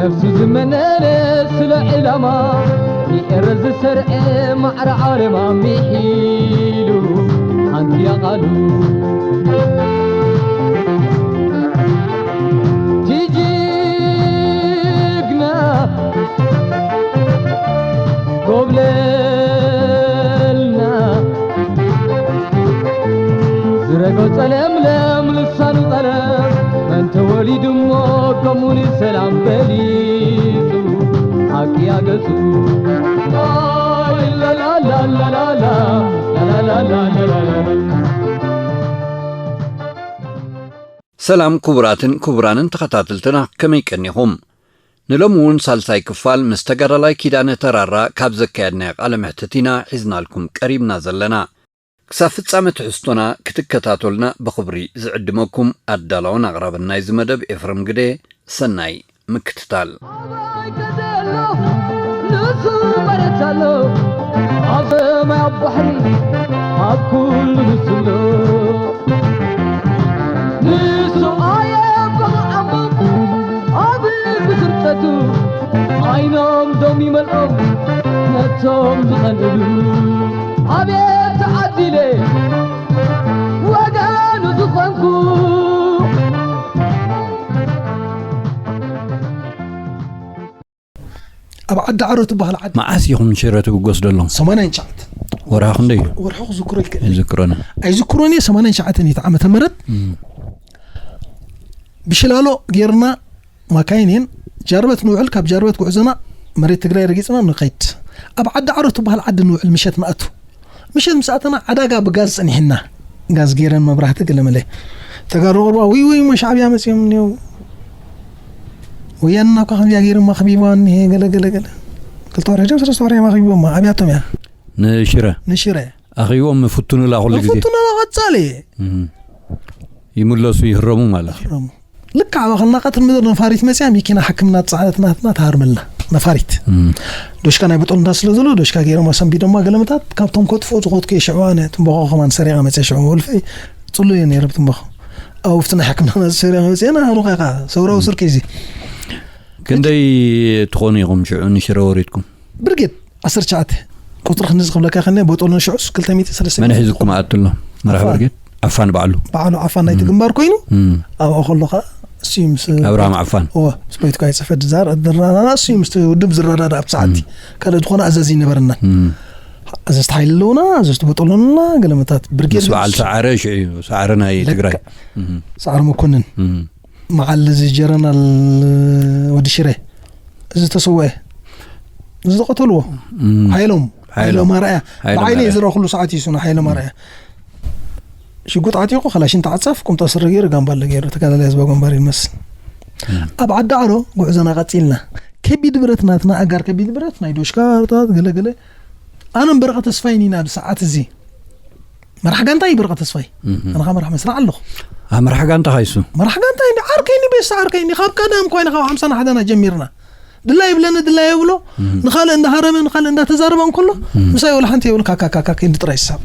ነፍሱ ዝመነነ ስለ ዕላማ፣ ንኤረ ዝሰርዐ ማዕረ ዓለማ ምሒሉ ሓንቲ እያ ቃሉ። ቲ ጅግና ጎብለልና፣ ዝረገጾ ለምለም ልሳኑ ቀለም፣ መን ተወሊዱ እሞ ከምኡ ንሰላም በሊጹ፣ ሓቂ ኣገጹ። ኣይ ላላላላላላ፣ ላላላላላላ። ሰላም ክቡራትን ክቡራንን ተኸታተልትና፣ ከመይ ቀኒኹም? ንሎሚ እውን ሳልሳይ ክፋል ምስ ተጋዳላይ ኪዳነ ተራራ ካብ ዘካየድናዮ ቃለ መሕትት ኢና ሒዝናልኩም ቀሪብና ዘለና። ክሳብ ፍጻመ ትሕዝቶና ክትከታተሉና ብኽብሪ ዝዕድመኩም ኣዳላውን ኣቕራብን ናይዚ መደብ ኤፍረም ግደ፣ ሰናይ ምክትታል። ኣባይ ተደሎ ንሱ መሬት ኣሎ፣ ኣብ ሰማይ ኣብ ባሕሪ ኣብ ኩሉ ንሱ ኣሎ። ንሱ ኣየቆምዓሞም ኣብ ብስርጸቱ፣ ዓይኖም ዶም ይመልኦም ነቶም ዝቐንእሉ። ኣቤት ተዓዲለ ወገኑ ዝኾንኩ። ኣብ ዓዲ ዓሮ ትበሃል ዓዲ። መዓስ ኢኹም ሽረ ትብገሱ ዘለኹም? ሰማንያን ትሽዓተን። ወርሒ ክንደይ እዩ? ወርሒ ክዝክሮ ይክእል። ይዝክሮኒ። ኣይዝክሮን እየ። ሰማንያን ትሽዓተን ዓመተ ምህረት እም። ብሽላሎ ጌርና ማካይን እየን ጃርበት ንውዕል፣ ካብ ጃርበት ጉዕዞና መሬት ትግራይ ረጊጽና ንኸይድ። ኣብ ዓዲ ዓሮ ትበሃል ዓዲ ንውዕል፣ ምሸት ንኣቱ። ምሸት ምስ ኣተና፣ ዕዳጋ ብጋዝ ጸኒሕና። ጋዝ ገይረን፣ መብራህቲ፣ ገለመለ። ተጋሩ ቅርባ፣ ውይ፣ ውይ፣ እሞ ሻዕብያ መጺኦም እኒው። ወያነ እኳ ከምዚኣ ገይሮማ፣ ኣኽቢቦማ እኒሄ፣ ገለ፣ ገለ፣ ገለ። ክልተ ወርሒ ድዮም ሰለስተ ወርሒ እዮም ኣኽቢቦማ፣ ኣብያቶም እያ። ንሽረ? ንሽረ። ኣኽቢቦም፣ ፍቱኑላ ኩሉ ግዜ? ፍቱኑላ ቀጻሊ። እም። ይምለሱ፣ ይህረሙ ማለት እዩ። ይህረሙ። ልክዕ ኣብ ኣኸልና ቀትሪ ምድሪ ነፋሪት መጽያ፣ መኪና ሕክምና ዝጸዓነት ናትና ትሃርመልና። ነፋሪት። እም። ዶሽካ ናይ ቦጦሎኒ ስለ ዘሎ፣ ዶሽካ ገይሮም ኣሰንቢዶማ ገለመታት፣ ካብቶም ከጥፍኡ ዝኸድኩ እየ ሽዑ ኣነ። ትምባኾ ከማን ሰሪቐ መጽየ ሽዑ፣ ወልፊ ጽሉል እየ ነይረ ብትምባኾ። ኣብ ውፍቲ ናይ ሕክምና ናዚ ሰሪቐ መጽየ፣ ና ሩቕ ኢኻ፣ ሰውራዊ ስርቂ እዚ። ክንደይ ትኾኑ ኢኹም ሽዑ ንሽረ ወሪድኩም? ብርጌድ ዓሰርተ ትሽዓተ ቁጽሪ ክንዲ ዝኽብለካ ከነ፣ ቦጦሎኒ ሽዑስ ክልተ ሚእቲ ሰለስተ። መን ሒዙኩም ኣትሎ? መራሒ ዓፋን። ብርጌድ? ዓፋን ባዕሉ? ባዕሉ ዓፋን ናይቲ እም። ግንባር ኮይኑ፣ እም። ኣብኡ ከሎ ኸኣ እሱ እዩ ምስ ኣብርሃም ዓፋን። እወ፣ ምስ ፖለቲካዊ ጽሕፈት ዝዛር-፣ ዝረዳዳእ፣ እሱ እዩ ምስቲ ውድብ ዝረዳዳእ ኣብቲ ሰዓት እቲ። እም። ካልእ ዝኾነ ኣዛዚ ኣይነበረናን። እም። ኣዘዝቲ ሓይሊ ኣለውና፣ ኣዘዝቲ ቦጦሎኒ ኣለና፣ ገለመታት ብርጌድ ምስ በዓል ግን ሰዓረ ሽዑ እዩ፣ ሰዓረ ናይ ለካ። ትግራይ። እም። ሰዓረ መኮንን። እም። መዓል እዚ ጀረናል ወዲ ሽረ፣ እዚ ተሰወአ፣ እዚ ዝቐተልዎ፣ እም። ሓይሎም፣ ሓይሎም። ሓይሎም ኣርኣያ። ሓይሎም ብዓይነ ኣርኣያ። ዝረኣ ኩሉ ሰዓት እዩ፣ ስነ ሓይሎም ኣርኣያ። ሽጉጥ ዓጢቑ፣ ከላሽን ተዓጻፍ፣ ቁምጣ ስረ ገይሩ፣ ጋምባለ ገይሩ፣ ተጋዳላይ ህዝባዊ ግንባር ይመስል። እም። ኣብ ዓዲ ዓሮ ጉዕዞና ቀጺልና። ከቢድ ብረት ናትና፣ ኣጋር ከቢድ ብረት፣ ናይ ዶሽካ፣ ገለ ገለ። ኣነ በረኸ ተስፋይን ኢና፣ ብሰዓት እዚ። መራሕ ጋንታ እዩ በረኸ ተስፋይ። እህ። ኣነ ኸኣ መራሕ መስርዕ ኣለኹ። ኣ፣ መራሕ ጋንታ ኻይሱ? መራሕ ጋንታ እዩ፣ ዓርከይኒ፣ ቤሳ ዓርከይኒ፣ ካብ ቀደም ኮይነ፣ ካብ ሓምሳን ሓደን ጀሚርና። ድላይ ይብለኒ፣ ድላይ የብሎ። እህ። ንኻልእ እንዳሃረመ፣ ንኻልእ እንዳተዛረበ እንከሎ፣ እህ። ምሳይ ወላ ሓንቲ የብሉ፣ ካካ፣ ካካ፣ ክንዲ ጥራይ ይሳብ።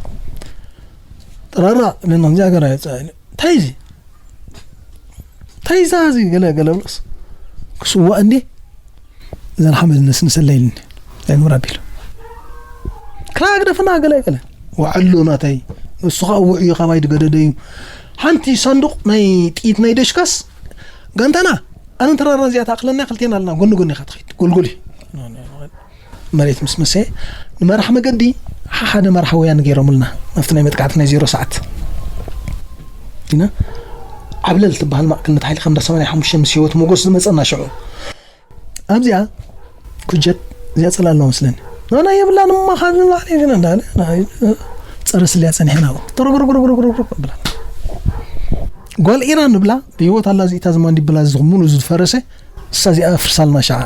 ጥራራ፣ ለና፣ እዚኣ ገና የጻ-፣ እንታይ እዚ? እንታይ እዛ እዚ? ገለ፣ ገለ ብሎስ፣ ክስዋእ እንዴ? እዘን ሓመድ ነስንሰለይ ኢልኒ። ኣይንብር ኣቢሉ። ክራ ግደፍና ገለ ገለ። ወዓሎ ናተይ። ንሱ ኸኣ ውዑይ እዩ፣ ካባይ ዝገደደ እዩ። ሓንቲ ሳንዱቕ ናይ ጥይት ናይ ደሽካስ፣ ጋንታና፣ ኣነን ተራራን እዚኣ ትኣኽለና፣ ክልቴና ኣለና፣ ጎኒ ጎኒ ኢኻ ትኸይድ። ጎልጎል እዩ። መሬት ምስ መሰየ፣ ንመራሕ መገዲ፣ ሓደ መራሕ ወያነ ገይሮምልና፣ ናብቲ ናይ መጥቃዕቲ ናይ ዜሮ ሰዓት። ኢና፣ ዓብለል ትበሃል ማእከልነት ሓይሊ፣ ከም እንዳ ሰማንያ ሓሙሽተ ምስ ህይወት ሞጎስ ዝመጸና ሽዑ። ኣብዚኣ ኩጀት እዚኣ ጽላል ኣለዋ መስለኒ። ናና የብላን እማ፣ ካብ ንላዕሊ የብላን እንዳለ፣ ናይ፣ ጸረ ስልያ ጸኒሕና። ተረግረግረግረግረግ ብላ። ጓል ኢራን ንብላ፣ ብህይወት ኣላ፣ እዚእታ ዝማን ዲብላ፣ እዚ ሙሉ ዝፈረሰ፣ እሳ እዚኣ ኣፍርሳልና ሸዓ።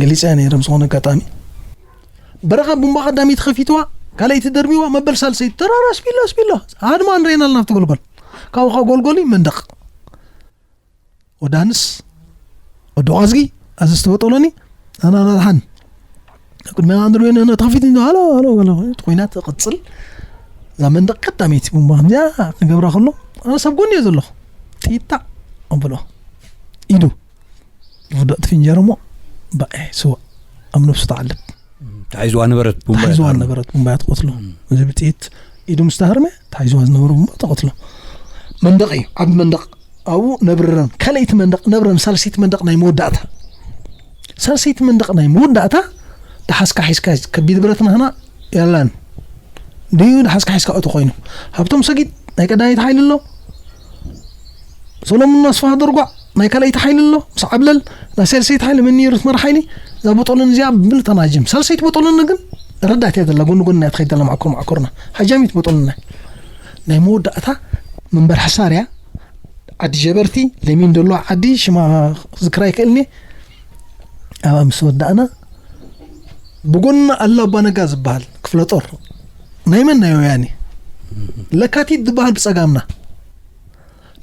ገሊጸ እያ ነይረ፣ ብዝኾነ ኣጋጣሚ። በረኻ ቡምባ ቀዳመይቲ ከፊትዋ፣ ካልኣይቲ ደርቢዋ፣ መበል ሳልሰይቲ ተራራ ስቢሎ፣ ስቢሎ። ሃድማ ንሬና ኣለና ኣብቲ ጎልጎል። ካብኡ ኸኣ ጎልጎል እዩ መንደቕ። ወዲ ሃንስ፣ ወዲ ቋዝጊ፣ ኣዘዝቲ በጦሎኒ፣ ኣና ናድሓን። ቅድሚያ ኣንድሮ የነ ተኸፊት እንዶ፣ ሃሎ፣ ሃሎ፣ ሃሎ፣ ኮይና ትቕጽል። እዛ መንደቕ ቀዳመይቲ ቡምባ ከምዚኣ ክገብራ ከሎ፣ ኣነ ሰብ ጎኒ እየ ዘለኹ። ጥይት ታዕ ኣብሎ። ኢዱ። ብውዳቕ ትፍንጀር እሞ፣ ባኤ፣ ስዋ፣ ኣብ ነብሱ ተዓልብ። ተሓይዝዋ ነበረት ቡምባ እያ ተሓይዝዋ ትሃርም። ነበረት ቡምባ እያ ትቐትሎ። እዚ ብጥይት ኢዱ ምስ ተሃርመ፣ ተሓይዝዋ ዝነበረ ቡምባ ተቐትሎ። መንደቕ እዩ፣ ዓቢ መንደቕ። ኣብኡ ነብርረን። ካልኣይቲ መንደቕ ነብረን፣ ሳልሰይቲ መንደቕ ናይ መወዳእታ። ሳልሰይቲ መንደቕ ናይ መወዳእታ፣ ደሓስካ ሒዝካ፣ ከቢድ ብረት ናህና የላን። ድዩ ደሓስካ ሒዝካ እቶ ኮይኑ። ሃብቶም ሰጊድ ናይ ቀዳመይቲ ሓይሊ ኣሎ። ሰሎሙን ኣስፋሃ ደርጓዕ ናይ ካልኣይቲ ሓይሊ ኣሎ። ምስ ዓብለል ናይ ሳልሰይቲ ሓይሊ መን ነይሩ እቲ መራሒ ሓይሊ? እዛ ቦጦሎኒ እዚኣ ብምልእታ ናጅም። ሳልሰይቲ ቦጦሎኒ ግን ረዳት እያ ዘላ፣ ጎኒ ጎንና እያ ትኸይድ ዘላ፣ ማዕኮር ማዕኮርና። ሃጃሚት ቦጦሎኒ። ናይ መወዳእታ መንበር ሕሳር እያ። ዓዲ ጀበርቲ፣ ለሚን ደሎ ዓዲ፣ ሽማ ክዝክራ ይክእልኒ። ኣብኣ ምስ ወዳእና፣ ብጎንና ኣሎ ኣባ ነጋ ዝበሃል ክፍለ ጦር። ናይ መን? ናይ ወያኔ። ለካቲት ዝበሃል ብጸጋምና።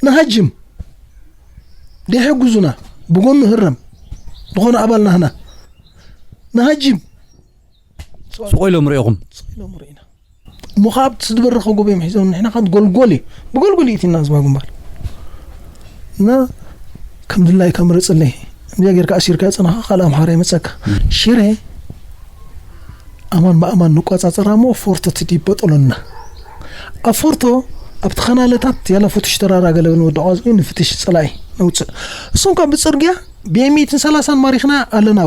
ንሃጅም። ደይሕጉዙና። ብጎኑ ህረም። ዝኾነ ኣባል ናህና። ንሃጅም። ስቕ ኢሎም ርኢኹም። ስቕ ኢሎም ርኢና። እሞ ኸዓ ኣብቲ ዝበረኸ ጎቦ እዮም ሒዞም፣ ንሕና ኸዓ ጎልጎል እዩ። ብጎልጎል እዩ እቲና ዝባ ግንባር። እና ከም ድላይካ ምረጽለይ። እንዲያ ጌርካ ኣሲርካ ጸናኻ፣ ካልእ ኣምሓራ ይመጸካ። ሽረ ኣማን ብኣማን ንቋጻጸራ እሞ ፎርቶ ትዲበጠሎና። ኣብ ፎርቶ ኣብቲ ኸናለታት ያላ ፍቱሽ ተራራ ገለ ንወዲ ቋጽሚ ንፍትሽ ጸላኢ ነውጽእ። እሶም ካብ ብጽርግያ ብሚእትን ሰላሳን ማሪኽና ኣለና።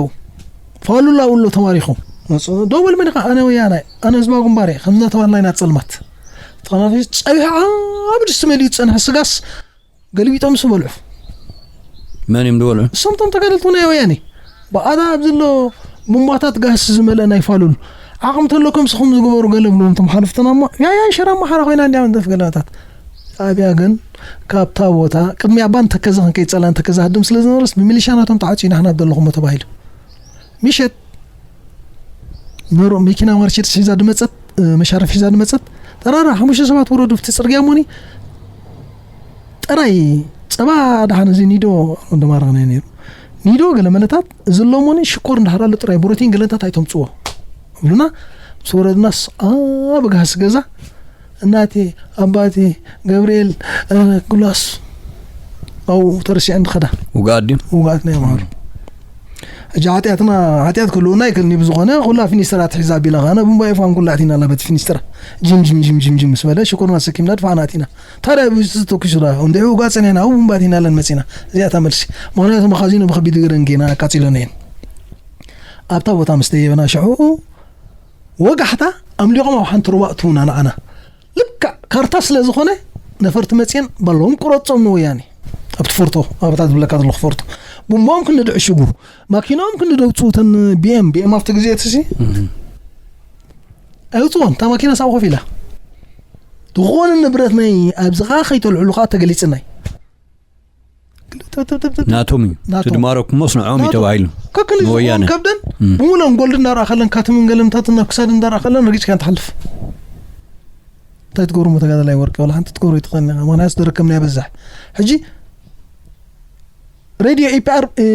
ፋሉላ ውሎ ተማሪኹ መጹ። ደው በል መን ኢኻ? ኣነ ወያናይ፣ ኣነ ህዝባዊ ግንባር እየ። ከምዚ እናተባህልና ኢና ጸልማት። ተኸናፊ ጸቢሑ ዓቢ ድስቲ መሊኡ ዝጸንሐ ስጋስ ገልቢጦም ምስ በልዑ። መን እዮም ዝበልዑ? እሶም እቶም ተጋደልቲ ናይ ወያኔ። ብኣታ ኣብዚ ኣሎ ቡምባታት ጋስ ዝመልአ ናይ ፋሉል። ዓቕሚ ተለኩም ስኹም ዝግበሩ ገለ ብሎም እቶም ሓለፍትና እሞ፣ ያ፣ ያ፣ ሽራ ኣምሓራ ኮይና እንዲያ መንደፍ ገለታት። ጣብያ ግን ካብታ ቦታ ቅድሚ ኣባን ተከዘ ክንከይድ ጸላን ተከዘ ሃድም ስለ ዝነበረስ ብሚሊሻ ናቶም ተዓጽዩ ኢና ንሕና ዘለኹሞ ተባሂሉ። ምሸት ነሮ መኪና መርቸዲስ ሒዛ ድመጸት፣ እ፣ መሻረፍ ሒዛ ድመጸት። ጠራራ ሓሙሽተ ሰባት ወረዱ ኣብቲ ጽርግያ እሞኒ። ጥራይ ጸባ ደሓን እዚ ኒዶ እንደማረኽና ነይሩ። ኒዶ ገለ መለታት እዚ ኣሎ እሞኒ ሽኮር እንዳሃር ኣሎ ጥራይ ብሮቲን ገለታት ኣይተምጽዎ። ብሉና ምስ ወረድናስ ኣብ ጋስ ገዛ እናቴ፣ ኣባቴ፣ ገብርኤል፣ እ፣ ጉላስ ኣብኡ ተረሲዐን ዝኸዳ። ውግኣት ድዩ? ውግኣት ናይ ኣምሃሩ። ሕጂ ሓጢኣትና፣ ሓጢኣት ክህልውና ኣይክእልን እዩ። ብዝኾነ ኩላ ፊኒስትራ ትሒዛ ኣቢላ ኸነ ቡምባ ኤፋን ኩላ ኣቲና ኣላ በቲ ፊኒስትራ። ጅም፣ ጅም፣ ጅም፣ ጅም፣ ጅም ምስ በለ ሽኮርና ሰኪምና ድፋዕና ኣቲና። ታዲያ ብዝቲ ተተኩሱ ደኣ፣ እንድዒ ውግኣት ጸኒሕና፣ ኣብኡ ቡምባ ኣቲና ኣለን መጺና። እዚኣ እታ መልሲ። ምኽንያቱ መኻዚኖ ብኸቢድ ገረን ጌና ኣቃጺሎን እየን። ኣብታ ቦታ ምስ ደየበና ሽዑ ወጋሕታ ኣምሊቖም ኣብ ሓንቲ ሩባ እትውና ንዓና። ልክዕ ካርታ ስለ ዝኾነ ነፈርቲ መጽየን ባሎም ቁረጾም ንወያኔ። ኣብቲ ፎርቶ፣ ኣብታ ዝብለካ ዘለኹ ፎርቶ። ቡምባኦም ክንዲ ድዕሽጉ፣ ማኪናኦም ክንዲ ደውጽኡ እተን ቢ ኤም፣ ቢ ኤም ኣብቲ ግዜ እቲ ሲ እም። ኣይውጽዎን፣ እታ ማኪና ሳብ ኮፍ ኢላ። ዝኾነ ንብረት ናይ ኣብዚ ኸዓ ከይተልዕሉ ኸዓ ተገሊጽናይ። ናቶም እዩ። ናቶም። ትድማረኩሞስ ንዖም እዩ ናቶም። ተባሂሉ። ከክን ንወያነ። ዝኸውን ከብደን እም። ብምሎም ጎልድ እንዳረኣ ከለን ካትምን ገለምታትን ናብ ክሳድ እንዳረኣ ከለን ረጊጽካ ንትሓልፍ። እንታይ ትገብሩ እሞ ተጋዳላይ ወርቂ? ዋላ ሓንቲ ትገብሩ ኣይትኽእልን ኢኻ። ምኽንያቱ ዝደረከምና ይበዝሕ። ሕጂ ሬድዮ ኤ ፒ ኣር፣ እ፣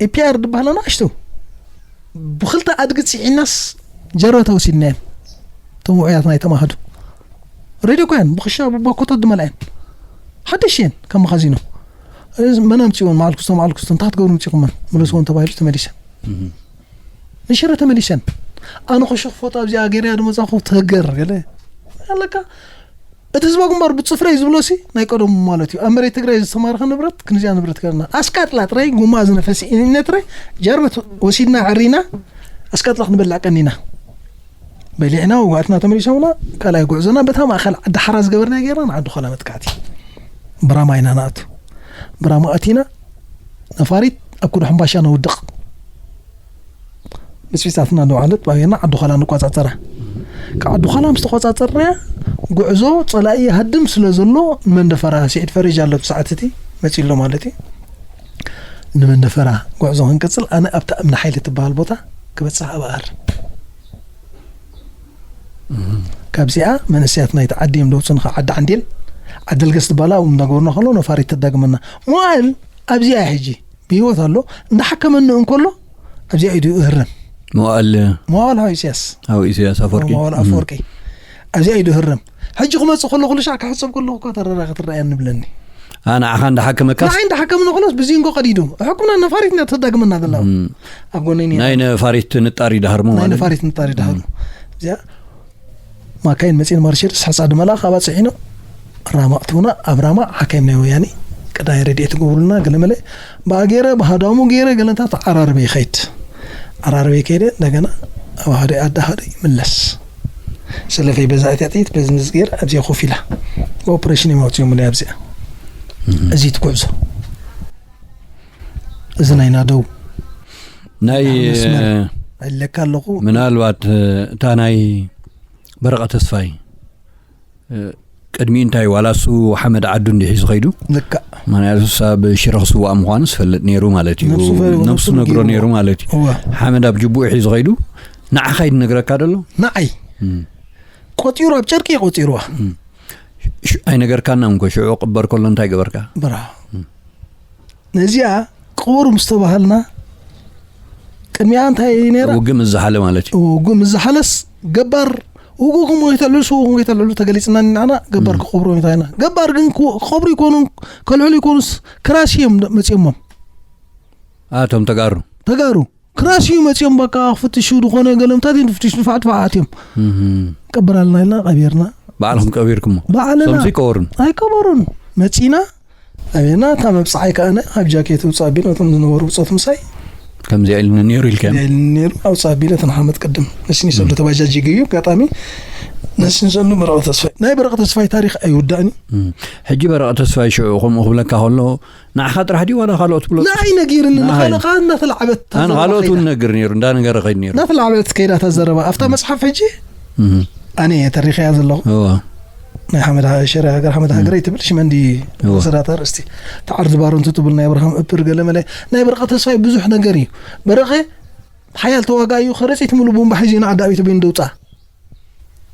ኤ ፒ ኣር ዝበሃላ ንኣሽቱ ብኽልተ ኣድጊ ጽዒናስ ጀርባ ተወሲድናየን። እቶም ውዑያት ናይ ተማሃዱ። ሬድዮ እኮ እየን፣ ብኽሻ ብባኮታት ዝመልኣየን። ሓደሽ እየን ካብ መኻዚኖ። እዚ መን ኣምጺእወን? መዓል ክስቶ፣ መዓል ክስቶ፣ እንታይ ክትገብሩ ምጺኹመን? ምለስወን ተባሂሉ ተመሊሰን። እም። ንሽረ ተመሊሰን። ኣነ ክሹኽ ፎቶ ኣብዚኣ ገይረያ ዝመጻኹ ተገር ገለ ኣለካ። እቲ ህዝባዊ ግንባር ብጽፍረይ ዝብሎ ሲ ናይ ቀደሙ ማለት እዩ። ኣብ መሬት ትግራይ ዝተማረኸ ንብረት ክንዚኣ ንብረት ገርና። ኣስቃጥላ ጥራይ፣ ጎማ ዝነፈስ ኢነ ጥራይ፣ ጀርበት ወሲድና ዕሪና፣ ኣስቃጥላ ክንበልዕ ቀኒና። በሊዕና፣ ውግኣትና ተመሊሶምና፣ ካልኣይ ጉዕዞና በታ ማእከል ዓዲ ሓራ ዝገበርና ገይርና ንዓዲ ኾላ መጥቃዕቲ። ብራማ ኢና ንኣቱ። ብራማ ኣቲና፣ ነፋሪት ኣብ ኩዱ ሕምባሻ ነውድቕ። ምስፊጻትና እናወዓለት ባቤና ዓዲ ኾላ ንቆጻጸራ። ካብ ዓዲ ኾላ ምስ ተቆጻጸርናያ፣ ጉዕዞ ጸላኢ ይሃድም ስለ ዘሎ፣ ንመንደፈራ ስዒድ ፈረጅ ኣሎ፣ እቲ ሰዓት እቲ መጺኡ ኣሎ ማለት እዩ። ንመንደፈራ ጉዕዞ ክንቅጽል፣ ኣነ ኣብታ እምኒ ሓይሊ ትበሃል ቦታ ክበጽሕ ኣብኣ ሃር። እም። ካብዚኣ መንእሰያት ናይቲ ዓዲ እዮም ደውጹ፣ ንኻ ዓዲ ዓንዴል፣ ዓዲ ኣልገስ ትበሃል፣ ኣብኡ እናገበሩና ከሎ፣ ነፋሪት ተዳግመና። መዋእል ኣብዚኣ ሕጂ ብህይወት ኣሎ፣ እንዳሓከመኒ እንከሎ፣ ኣብዚኣ ኢዱ እህረም። መዋእል መዋእል ሓው ኢሳያስ። ሓው ኢሳያስ ኣፈወርቂ። መዋእል እም። ኣፈወርቂ። ኣብዚኣ ኢዱ እህረም። ሕጂ ክመጽእ ከሎ፣ ኩሉ ሻዕ ክሕጸብ ከለኹ እኳ ተረራ ክትረኣየኒ ብለኒ። ኣነ ዓኻ እንዳሓከመካስ ንዓይ እንዳሓከምና ኮሎስ ብዚንጎ ቀዲዱ ሕኩምና ነፋሪት ኢና ተዳግመና ዘላ። ኣብ ጎነይ ነይራ። ናይ ነፋሪት ንጣሪ ዳህርሞ ናይ ማለት ነፋሪት ንጣሪ ዳህሩ። እዚኣ ማካይን መጺን ማርሸል ስሕጻ ድመላ ካብ ኣጽዒኖ ራማ እትውና ኣብ ራማ ሓካይም ናይ ወያኔ ቀዳይ ረድኤት ገብሩልና ገለመለ ብኣገረ ብሃዳሙ ገይረ ገለንታት ዓራርበ ይኸይድ። ዓራርበ ይከይደ እንደገና ኣብ ሓደ ኣዳ ሓደ ይምለስ። ሰለፈይ በዛ እቲያ ጥይት በዚ ንዝገይር ኣብዚኣ ኮፍ ኢላ ብኦፕሬሽን እዮም ኣውፅኦምለይ ኣብዚኣ። እዚ ትጉዕዞ እዚ ናይ ናደው ናይ መስመር ኣለካ ኣለኹ። ምናልባት እታ ናይ በረቐ ተስፋይ ቅድሚ እንታይ ዋላ እሱ ሓመድ ዓዱ እንዲሕ ዝኸይዱ ልክዕ። ምክንያቱ ሳብ ሽረ ክስዋእ ምዃኑ ዝፈልጥ ነይሩ ማለት እዩ። ነብሱ ፈ- ነብሱ ነብሱ ነግሮ ነጊርዎ። ነይሩ ማለት እዩ። እወ። ሓመድ ኣብ ጅቡኡ ሒዙ ኸይዱ ንዓኻ ይድነግረካ ደሎ። ንዓይ እም። ቆፂሩ ኣብ ጨርቂ ቆፂሩዋ። ሽ- ኣይነገርካና እንኮ ሽዑ ቅበር ከሎ እንታይ ገበርካ? ብራ ነዚኣ ቅበሩ ምስ ተባሃልና ቅድሚኣ እንታይ እዩ ነይራ? ውግእ ምስ ዝሓለ ማለት እዩ። ውግእ ምስ ዝሓለስ ገባር ውግእ ክሞይተልዑ ስው ክሞይተልዑ ተገሊፅና ንዓና ገባር ክኸብሩ ይታይና ገባር ግን ክኸብሩ ይኮኑ ከልዕሉ ይኮኑስ ክራሲ እዮም መፅኦሞም ኣቶም ተጋሩ ተጋሩ ክራሲ እዩ መፅኦም በቃ ክፍትሹ ዝኾነ ገለምታት እዮም ትፍትሽ ንፋዕ ትፋዓት እዮም ቀበራልና ኢልና ቀቢርና ባዕልኹም ቀቢርኩሞ ባዕልና ሶምሲ ቀበሩን ኣይቀበሩን መፂና ኣቤና እታ መብፅዓይ ከኣነ ኣብ ጃኬት ውፃ ኣቢል ነቶም ዝነበሩ ብፆት ምሳይ ከምዚኣ ኢልኒ ነይሩ ኢልካ ኢልኒ ነይሩ ኣውፃ ኣቢለ እተን ሓመት ቅድም ነስኒ ሰሉ ተባጃጅ ይገዩ ኣጋጣሚ ነስኒ ሰሉ በረቐ ተስፋይ ናይ በረቐ ተስፋይ ታሪክ ኣይውዳእን እዩ ሕጂ በረቐ ተስፋይ ሽዑ ከምኡ ክብለካ ከሎ ንዓኻ ጥራሕ ድዩ ዋላ ካልኦት ብሎ ንዓይ ነጊርኒ ንዓይ። ንኻልእ ከዓ እናተላዕበት ኣነ ካልኦት እውን ነግር ነይሩ እንዳነገረ ከይድ ነይሩ እናተላዕበት ከይዳ እታ ዘረባ ኣብታ መፅሓፍ ሕጂ እህ። ኣነ እየ ተሪኸያ ዘለኹ እዋ ናይ ሓመድ ሃ- ሸረ ሃገር ሓመድ ሃገረይ ትብል ሽመንዲ እዋ። ወሰዳት ኣርእስቲ ተዓርዚ ባሮንቱ ትብል ናይ ኣብርሃም እፕር ገለመለ ናይ በረቐ ተስፋይ ብዙሕ ነገር እዩ በረቐ ሓያል ተዋጋ እዩ ከረፂት ሙሉ ቡምባ ሒዙ ኢና ዓዲ ኣቤት በይኑ ደውፃ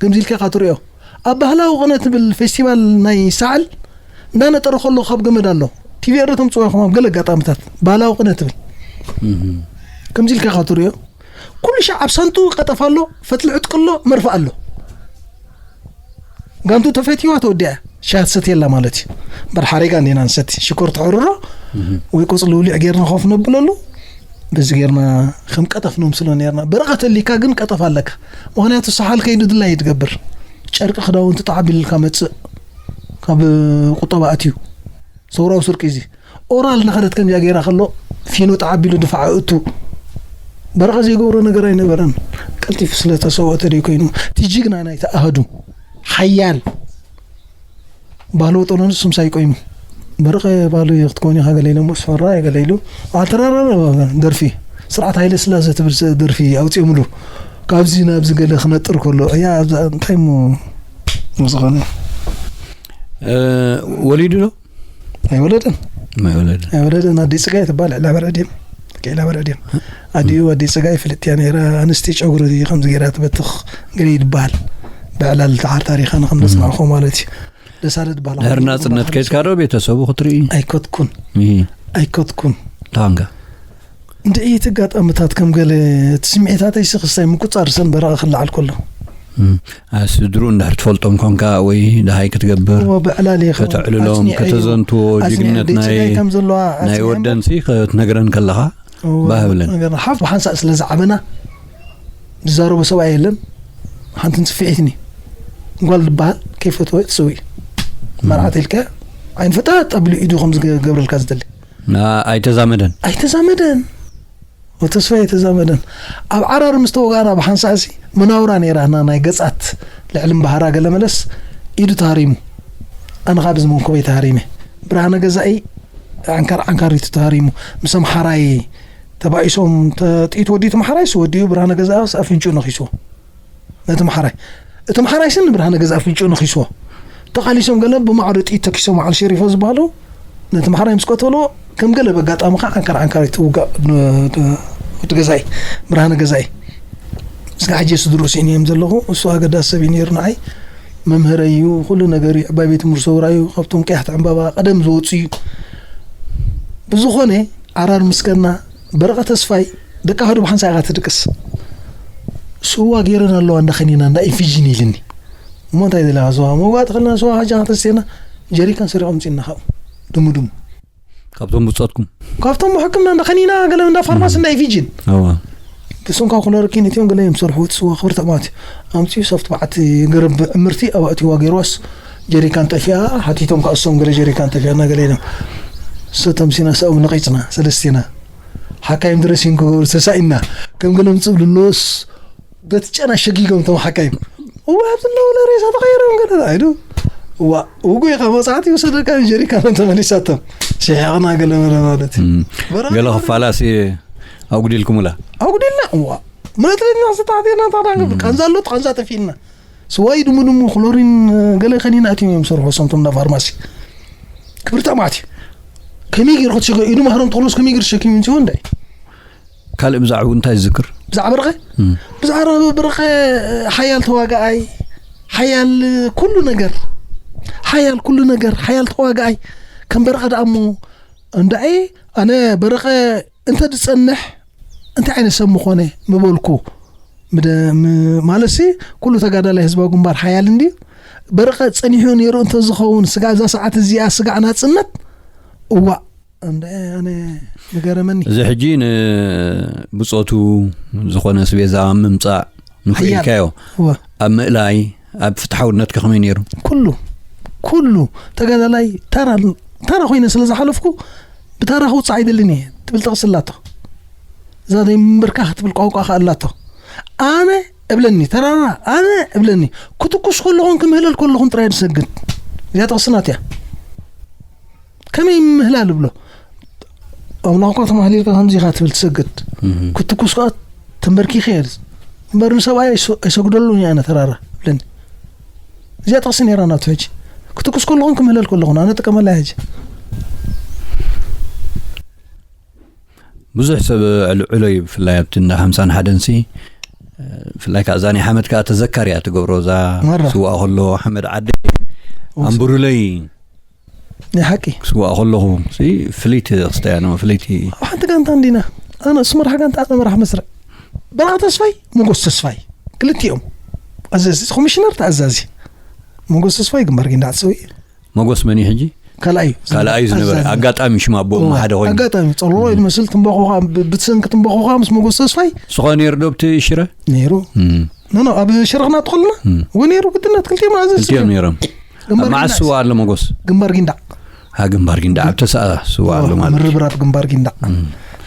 ከምዚ ኢልካ ኢኻ ትሪኦ ኣብ ባህላዊ ቅነ ትብል ፌስቲቫል ናይ ሰዓል እንዳነጠረ ከሎ ካብ ገመድ ኣሎ ቲቪ ኤረ ተምፅኦ ኢኹም ኣብ ገለ ኣጋጣምታት ባህላዊ ቅነ ትብል ከምዚ ኢልካ ኢኻ ትሪኦ ኩሉ ሻዕ ኣብ ሳንጡ ቀጠፍ ኣሎ ፈትሊ ዕጥቂ ኣሎ መርፍ ኣሎ ጋንቱ ተፈትዋ ተወዲኣ ሻት ሰትየላ ማለት እዩ በር ሓሬጋ እንዲና ንሰቲ ሽኮር ተሕርሮ ወይ ቆፅሊ ውሊዕ ጌርና ኮፍ ነብለሉ በዚ ጌርና ከም ቀጠፍ ነምስሎ ኔርና በረቐት ኣሊካ ግን ቀጠፍ ኣለካ ምኽንያቱ ሰሓል ከይዱ ድላይ ትገብር ጨርቂ ክዳውንቲ ተዓቢልልካ መፅእ ካብ ቁጠባ ኣትዩ ሰውራዊ ስርቂ እዚ ኦራል እናኸደት ከምዚኣ ገይራ ከሎ ፊኖ ተዓቢሉ ድፋዕ እቱ በረቐ ዘይገብሮ ነገር ኣይነበረን ቀልጢፉ ስለተሰወተ ደይ ኮይኑ እቲ ጅግና ናይቲ ኣህዱ ሓያል ባህሉ ወጠኖ ንሱ ምሳይ ቆይሙ በርቐ ባህሉ ክትኮኒ ሃገለ ኢለ ሞ ስፈራ ገለ ኢሉ ኣተራረረ ደርፊ ስርዓት ሃይለ ስላሴ ትብል ደርፊ ኣውፅኦምሉ ካብዚ ናብዚ ገለ ክነጥር ከሎ እያ እንታይ ሞ ዝኾነ ወሊዱ ዶ ኣይወለደን ኣይወለደን ኣይወለደን ኣዲ ፅጋይ ትባል ዕላ በረድየም ዕላ በረድየም ኣዲኡ ኣዲ ፅጋይ ፍልጥያ ነይራ ኣንስቲ ጨጉሪ ከምዚ ገይራ ትበትኽ ገለ ይድበሃል ብዕላል ተዓር ታሪኻ ንከም ዘፅናዕኹ ማለት እዩ ደሳለ ትበሃል ድሕሪ ናፅነት ከይድካ ዶ ቤተሰቡ ክትርኢ ኣይከትኩን ኣይከትኩን ታንጋ እንድዒ እቲ ኣጋጣምታት ከም ገለ እቲ ስምዒታተይ ሲ ክስታይ ምቁፃር ሰንበረቐ ክለዓል ከሎ ስድሩ እንድሕር ትፈልጦም ኮንካ ወይ ደሃይ ክትገብር ከተዕልሎም ከተዘንትዎ ጅግነት ናይ ወደንሲ ክትነግረን ከለኻ ባህብለን ሓፍ ብሓንሳእ ስለ ዝዓበና ዝዛረቦ ሰብኣይ የለን ሓንቲ ንፅፍዒትኒ ጓል ዝበሃል ከይፈትወ ትስዊ መርዓት ኢልካ ዓይንፈታ ጠብሉ ኢዱ ከም ዝገብረልካ ዝደሊ ኣይተዛመደን ኣይተዛመደን ተስፋ ኣይተዛመደን ኣብ ዓራር ምስ ተወጋእና ብሓንሳእሲ መናውራ ነይራና ናይ ገጻት ልዕሊ እምበሃራ ገለ መለስ ኢዱ ተሃሪሙ ኣነ ካብ ዝመንኮበይ ተሃሪመ ብርሃነ ገዛኢ ዓንካር ዓንካሪቱ ተሃሪሙ ምስ ኣምሓራይ ተባኢሶም ጥኢት ወዲኡ እቲ መሓራይስ ወዲኡ ብርሃነ ገዛእስ ኣፍንጭኡ ነኺስዎ ነቲ መሓራይ እቲ መሓራይስ ንብርሃነ ገዛእ ኣፍንጭኡ ነኺስዎ ተቓሊሶም ገለ ብማዕዶ ጥኢት ተኪሶም ዓል ሸሪፎ ዝበሃሉ ነቲ መሓራይ ምስ ቀተልዎ ከም ገለ በጋጣሚ ከዓ ዓንካር ዓንካር ትውጋእ ወዲ ገዛኢ ብርሃነ ገዛኢ እስካ ሕጂ ስድርኡ ስኢነ እዮም ዘለኹ እሱ ኣገዳሲ ሰብ እዩ ነይሩ ንዓይ መምህረ እዩ ኩሉ ነገር እዩ ዕባይ ቤት ትምህርቲ ሰውራ እዩ ካብቶም ቀያሕቲ ዕምባባ ቀደም ዝወፁ እዩ ብዝኾነ ዓራር ምስከና በረቐ ተስፋይ ደቂ ኣህዱ ብሓንሳ ኢኻ ትድቅስ ስዋ ገይረን ኣለዋ እንዳኸኒና እንዳ ኢንፊጅን ኢልኒ እሞ እንታይ ዘለካ ስዋ መውጋእ ተኸልና ስዋ ሓጃ ከተስቴና ጀሪካን ሰሪቖም ምፅና ካብኡ ድሙ ድሙ ካብቶም ብጾትኩም ካብቶም ሕክምና እንዳ ከኒና ገለ እንዳ ፋርማሲ እንዳ ኢፊጅን ኣዋ ብስንኳ ክሎሮኪን እቲኦም ገለ እዮም ዝሰርሑ እቲ ስዋ ክብርቲ ኣማት ኣምፅኡ ሶፍት በዓቲ ገረብ ዕምርቲ ኣብ ኣእትዋ ገይርዋስ ጀሪካን ጠፊኣ ሓቲቶም ከእሶም ገለ ጀሪካን ጠፊኣና ገለ ኢሎም ሰቶም ሲና ሰኦም ነቂፅና ሰለስቲና ሓካይም ድረሲን ክገብሩ ተሳኢና ከም ገለ ምፅእ ብልሎስ በቲ ጨና ሸጊጎም እቶም ሓካይም እዋ ኣብዚ ኣለዉ ለሬሳ ተቐይሮም ገለ ኣይዱ እዋ ውጉ ኢኻ መብዛሕትኡ ይወሰደካ ጀሪካን ተመሊሳቶም ሲሒቕና ገለ በለ ማለት እዩ ገለ ክፋላሲ ኣጉዲልኩምላ ኣጉዲልና እዋ መትለኛ ዝተሓቴና ታዳ ቃንዛ ኣሎ ቃንዛ ተፊልና ስዋይ ድሙ ድሙ ክሎሪን ገለ ከኒና እቲም እዮም ሰርሑ ሰምቶም እንዳ ፋርማሲ ክብርታ ማዕት ከመይ ገይሩ ክትሸገ ኢዱ ማህሮም ተክሎስ ከመይ ገይሩ ተሸኪሙ እንት ወንዳይ ካልእ ብዛዕባኡ እንታይ ዝዝክር ብዛዕባ በርኸ ብዛዕባ በርኸ ሓያል ተዋጋኣይ ሓያል ኩሉ ነገር ሓያል ኩሉ ነገር ሓያል ተዋጋኣይ ከም በርኸ ደኣ እሞ እንዳኤ ኣነ በርኸ እንተ ዝጸንሕ እንታይ ዓይነት ሰብ ምኾነ ምበልኩ ማለትሲ ኩሉ ተጋዳላይ ህዝባዊ ግንባር ሓያል እንድዩ በርኸ ጸኒሑ ነይሩ እንተዝኸውን ስጋ እዛ ሰዓት እዚኣ ስጋዕ ናጽነት እዋእ እንደ ኣነ ንገረመኒ እዚ ሕጂ ንብጾቱ ዝኾነ ስቤዛ ኣብ ምምጻእ ንክኢልካዮ ኣብ ምእላይ ኣብ ፍትሓውነት ከመይ ነይሩ ኩሉ ኩሉ ተጋዳላይ ተራ ተራ ኮይነ ስለ ዝሓለፍኩ ብተራ ክውፅእ ኣይደልን እየ ትብል ጥቕሲ ኣላቶ እዛ ዘይምንብርካ ክትብል ቋንቋ ከኣላቶ ኣነ እብለኒ ተራራ ኣነ እብለኒ ክትኩስ ከለኹን ክምህለል ከለኹን ጥራይ ዝሰግድ እዚኣ ጥቕሲ ናት እያ ከመይ ምህላል እብሎ ኣምላኽ እኳ ተማህሊልካ ከምዚ ኢኻ ትብል ትሰግድ ክትኩስ ከኣ ተንበርኪኸ እየ እምበር ንሰብኣይ ኣይሰግደሉን እየ ኣነ ተራራ እብለኒ እዚኣ ጥቕሲ ነይራ ናቱ ሕጂ ክትኩስ ከለኹን ክምህለል ከለኹን ኣነ ጥቀመላ ሕጂ ብዙሕ ሰብ ዕልዕሎ እዩ ብፍላይ ኣብቲ እንዳ ሓምሳን ሓደን ሲ ብፍላይ ከዓ እዛ ናይ ሓመድ ከዓ ተዘካሪ እያ ትገብሮ እዛ ስዋእ ከሎ ሓመድ ዓደ ኣንብሩለይ ናይ ሓቂ ስዋእ ከለኹ ፍልይቲ ክስተያ ነው ፍልይቲ ኣብ ሓንቲ ጋንታ እንዲና ኣነ ስመራሕ ጋንታ ኣነ መራሕ መስርዕ በረኻ ተስፋይ ሞጎስ ተስፋይ ክልቲኦም ኣዘዚ ኮሚሽነር ተኣዛዚ ሞጎስ ተስፋይ ግንባር ጊንዳዕ ሰውየ ሞጎስ መን እዩ ሕጂ ካልኣዩ ካልኣዩ ዝነበረ ኣጋጣሚ ሽም ኣቦ ሓደ ኮይኑ ኣጋጣሚ ጸልሮ ይመስል ትንበኾኻ ብትሰንኪ ትንበኾኻ ምስ ሞጎስ ተስፋይ ስኾ ነይሩ ዶ ብቲ ሽረ ነይሩ ኖ ኣብ ሽረ ክናት ከለና ወነይሩ ግድነት ክልቲኦም ኣዘዝ ክልቲኦም ነይሮም መዓስ ስዋ ኣሎ ሞጎስ ግንባር ጊንዳዕ ግንባር ጊንዳዕ ኣብ ተሰኣ ስዋ ኣሎ ማለት ምርብራብ ግንባር ጊንዳዕ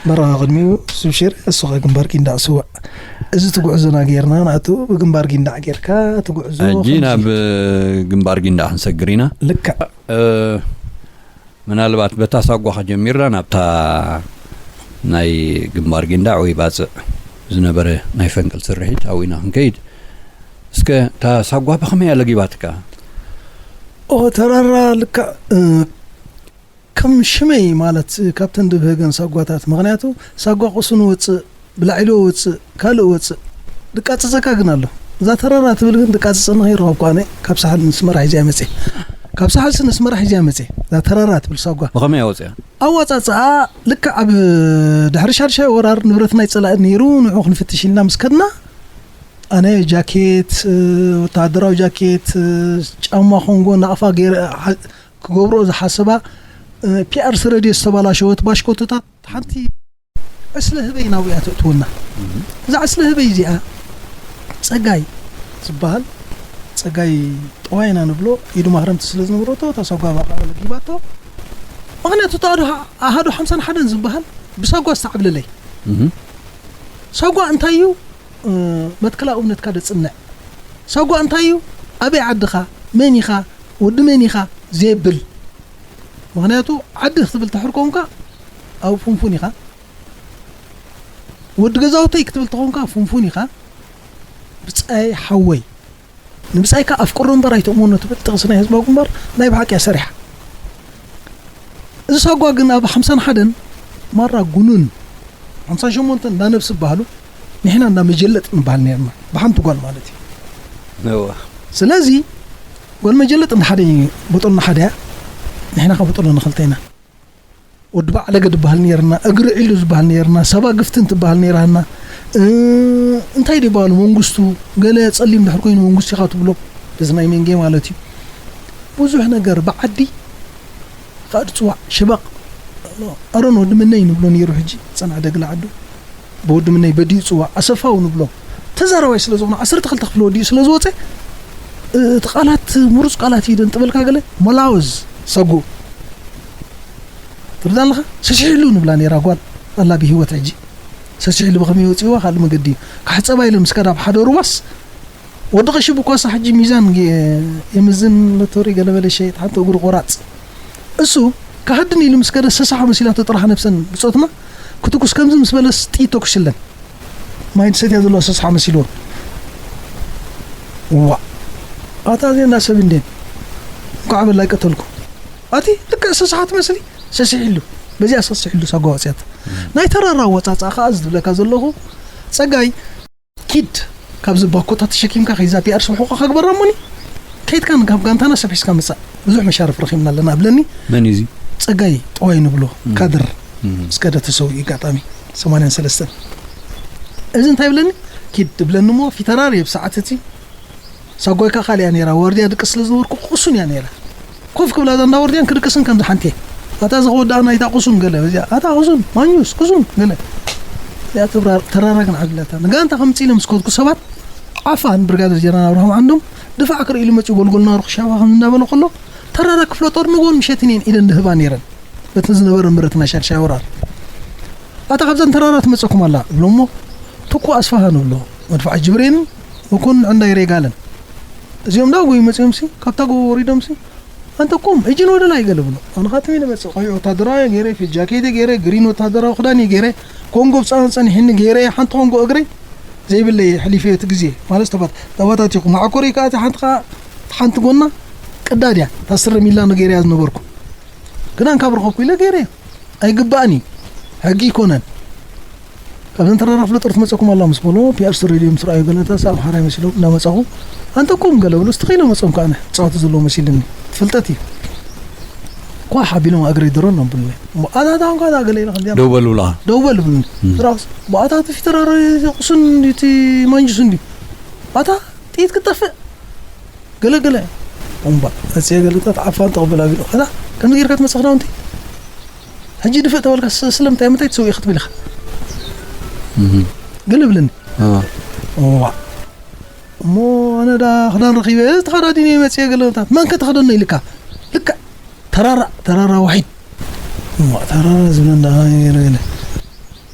መራ ቅድሚኡ ስብ ሽረ እሱ ግንባር ጊንዳዕ ስዋ እዚ ትጉዕዞና ጌርና ናቱ ብግንባር ጊንዳዕ ጌርካ ትጉዕዞ ሕጂ ናብ ግንባር ጊንዳዕ ክንሰግር ኢና ልክዕ ምናልባት በታ ሳጓ ከጀሚርና ናብታ ናይ ግንባር ጊንዳዕ ወይ ባፅዕ ዝነበረ ናይ ፈንቅል ስርሒት ኣብኡ ኢና ክንከይድ እስከ እታ ሳጓ ብኸመይ ኣለጊባትካ ኦ ተራራ ልክዕ ከም ሽመይ ማለት ካብተን ድብህገን ሳጓታት ምክንያቱ ሳጓ ቁሱ ንወፅእ ብላዒሉ ወፅእ ካልእ ወፅእ ድቃፅፀካ ግን ኣሎ እዛ ተራራ ትብል ግን ድቃፅፀ ንኸይረኸብኩ ኣነ ካብ ሳሕል ንስመራ ሒዚያ መፅእ ካብ ሳሕልሲ ንስመራ ሒዚያ መፅእ እዛ ተራራ ትብል ሳጓ ብኸመይ ኣወፅያ ኣወፃፅኣ ልክዕ ኣብ ድሕሪ ሻድሻይ ወራር ንብረት ናይ ፀላኢ ነይሩ ንዑ ክንፍትሽ ኢልና ምስ ከድና ኣነ ጃኬት ወተሃደራዊ ጃኬት ጫማ ኮንጎ ናቕፋ ገይረ ክገብሮ ዝሓሰባ ፒኣርሲ ረድዮ ዝተባላሸወት ባሽኮቶታት ሓንቲ ዕስለ ህበይ ናብያ ተእትወና እዛ ዕስለ ህበይ እዚኣ ፀጋይ ዝበሃል ፀጋይ ጠዋይና ንብሎ ኢዱ ማህረምቲ ስለ ዝነበረቶ ተሰጓባ ከዓ ለጊባቶ ምክንያቱ እቲ ኣሃዱ ሓምሳን ሓደን ዝበሃል ብሳጓ ዝተዓብለለይ ሳጓ እንታይ እዩ መትከላዊ እምነትካ ደፅንዕ ሳጓ እንታይ እዩ ኣበይ ዓድኻ መን ኢኻ ወዲ መን ኢኻ ዘብል ምክንያቱ ዓዲ ክትብል ተሕርኮምካ ኣብ ፉንፉን ኢኻ ወዲ ገዛውተይ ክትብል ተኾንካ ፉንፉን ኢኻ ብፃይ ሓወይ ንብፃይካ ኣፍቅሮ እምበር ኣይተእምኖ ትብል ጥቕሲ ናይ ህዝባዊ ግንባር ናይ ብሓቂ እያ ሰሪሓ እዚ ሳጓ ግን ኣብ ሓምሳን ሓደን ማራ ጉኑን ሓምሳን ሸሞንተን እንዳ ነብሲ ዝበሃሉ ንሕና እንዳ መጀለጥ ንበሃል ነርና ብሓንቲ ጓል ማለት እዩ ስለዚ ጓል መጀለጥ እንዳ ሓደ እዩ ቦጦልና ሓደ እያ ንሕና ከቦጦሎ ንክልተ ኢና ወዲ በዓለገ ዝበሃል ነርና እግሪ ዒሉ ዝበሃል ነርና ሰባ ግፍትን ትበሃል ነራና እንታይ ድበሃሉ መንግስቱ ገለ ፀሊም ድሕር ኮይኑ መንግስቱ ኢኻ ትብሎ እዚ ናይ መንጌ ማለት እዩ ብዙሕ ነገር ብዓዲ ካድ ጽዋዕ ሽበቕ ኣሮን ወዲ ምነይ ንብሎ ነይሩ። ሕጂ ጸንዓ ደግላ ዓዱ ብወዲ ምነይ በዲኡ ጽዋዕ ኣሰፋው ንብሎ። ተዛራባይ ስለ ዝኾነ ዓሰርተ ክልተ ክፍሊ ወዲኡ ስለ ዝወጸ እቲ ቃላት ምሩጽ ቃላት እዩ ደንጥበልካ። ገለ መላወዝ ሰጉ ትርዳ ኣለኻ። ሰሲሒሉ ንብላ ነይራ ጓል ኣላ ብህይወት። ሕጂ ሰሲሒሉ ብኸመይ ወጺዋ ካልእ መገዲ እዩ። ካሕጸባ ኢለ ምስ ከዳ ኣብ ሓደ ሩባስ ወዲ ቀሺ ብኳሳ ሕጂ ሚዛን ገ- የምዝን ሎተሪ ገለበለ ሸይጥ ሓንቲ እግሩ ቆራጽ። እሱ ካህድን ኢሉ ምስ ከደ ሰሳሖ መሲላቶ ጥራሕ ነብሰን ብጾትና ክትኩስ ከምዚ ምስ በለስ ጥይት ተኩሽለን። ማይ ሰትያ ዘለዋ ሰሳሖ መሲልዎ። ዋ ኣታ ዜና ሰብ እንዴን እንኳዕ በላይ ቀተልኩ። ኣቲ ልክዕ ሰሳሓት መስሊ ሰሲሒሉ በዚኣ ሰሲሒሉ ሳጓ ወፅያት። ናይ ተራራ ወፃፃ ከዓ እዚ ዝብለካ ዘለኹ ጸጋይ ኪድ ካብዚ ባኮታት ተሸኪምካ ከይዛ ፒኣር ስብሑካ ከግበራ እሞኒ ከይድካ ካብ ጋንታና ሰብ ሒዝካ ምጻእ ብዙሕ መሻርፍ ረኺብና ኣለና እብለኒ። መን እዩ እዚ? ጸጋይ ጠዋይ ንብሎ እም። ካድር እም። እስከ ደ ተሰዊኡ ኣጋጣሚ ሰማንያን ሰለስተን እዚ እንታይ ብለኒ ኪድ ትብለኒ እሞ ፊተራር እየ ብሰዓት እቲ ሳጓይካ ካልያ ነይራ ዋርድያ ድቅስ ስለ ዝነበርኩ ቁሱን እያ ነይራ ኮፍ ክብላ እዛ እንዳወርድያን ክድቅስን ከምዚ ሓንቲ እየ ኣታ እዚ ክወዳኣ ናይታ ቁሱን ገለ በዚኣ ኣታ ቁሱን ማኙስ ቁሱን ገለ እዚኣ ተብራ- ተራራ ግን ዓብላታ ንጋንታ ከምፅእ ኢለ ምስ ከድኩ ሰባት ዓፋን ብርጋደር ጀነራል ኣብርሃም ዓንዶም ድፋዕ ክርኢ ኢሉ መፅኡ ጎልጎልና ሩኽሻባ ከም እንዳበለ ከሎ ተራራ ክፍለ ጦር ንጎን ምሸትን እየን ኢደን ድህባ ነይረን በቲ ዝነበረ ምረት ናይ ሻድሻይ ወራር ኣታ ካብዘን ተራራ ትመፀኩም ኣላ እብሎ እሞ ትኩ ኣስፋሃ ንብሎ መድፋዕ ጅብሬንን መኮንን ዕንዳይ ሬጋለን እዚኦም ዳ ጎይ መፅኦም ሲ ካብታ ጎ ወሪዶም ሲ ኣንተ ቁም እጅን ወደ ላይ ገለ ብሎ ኣነ ካትሚ ንመፅእ ቀይ ወታደራዊ ገይረ ፊት ጃኬት ገይረ ግሪን ወታደራዊ ክዳን ገይረ ኮንጎ ብፃን ፀኒሕኒ ገይረ ሓንቲ ኮንጎ እግረይ ዘይብለይ ሕሊፈ እቲ ግዜ ማለት ተባት ተባታቲኹ ማዕኮረይ ከዓ እቲ ሓንቲ ከዓ ሓንቲ ጎና ቅዳድ እያ ታስረ ሚላኖ ገይረ እያ ዝነበርኩ ክዳን ካብ ረኸብኩ ኢለ ገይረ ኣይግባእን እዩ ሕጊ ይኮነን ካብዘን ተራራ ክፍለ ጦር ትመፀኩም ኣላ ምስ በሎ ፒኣር ሬድዮ ምስ ረኣዩ ገለታት ኣምሓራይ መሲሎም እናመፀኹ ኣንተ ቁም ገለ ብሎ ስትኸኢሎ መፀም ከዓ ፃወቲ ዘለዎ መሲልኒ ፍልጠት እዩ ኳሕ ኣቢሎም ኣግረይ ድሮን ኣንብሉኒ ኣታታ እንኳ ገለ ኢለ ከምዚኣ ደው በል ብላ ደው በል ብሉኒ እም። ስራስ ብኣታ እቲ ፊተራሪ ቁሱን እቲ ማንጁስ እንዲ ኣታ ጥይት ክጠፍእ ገለ ገለ እምባ መፅየ ገለታት ዓፋን ተቐበል ኣቢሉ ከላ ከምዚ ጌርካ ትመፅእ ክዳውንቲ ሕጂ ድፍእ ተበልካ ስ- ስለምንታይ ምንታይ ትሰው ኢኻ ትብል ኢኻ እም። ገለ ብለኒ አ። ዋ እሞ ኣነ ዳ ክዳን ረኺበ ተኸዳዲነ መፅየ ገለታት መን ከተኸደኖ ኢልካ ልክዕ ተራራ ተራራ ዋሒድ እሞ ተራራ ዝብለና ገለ ገለ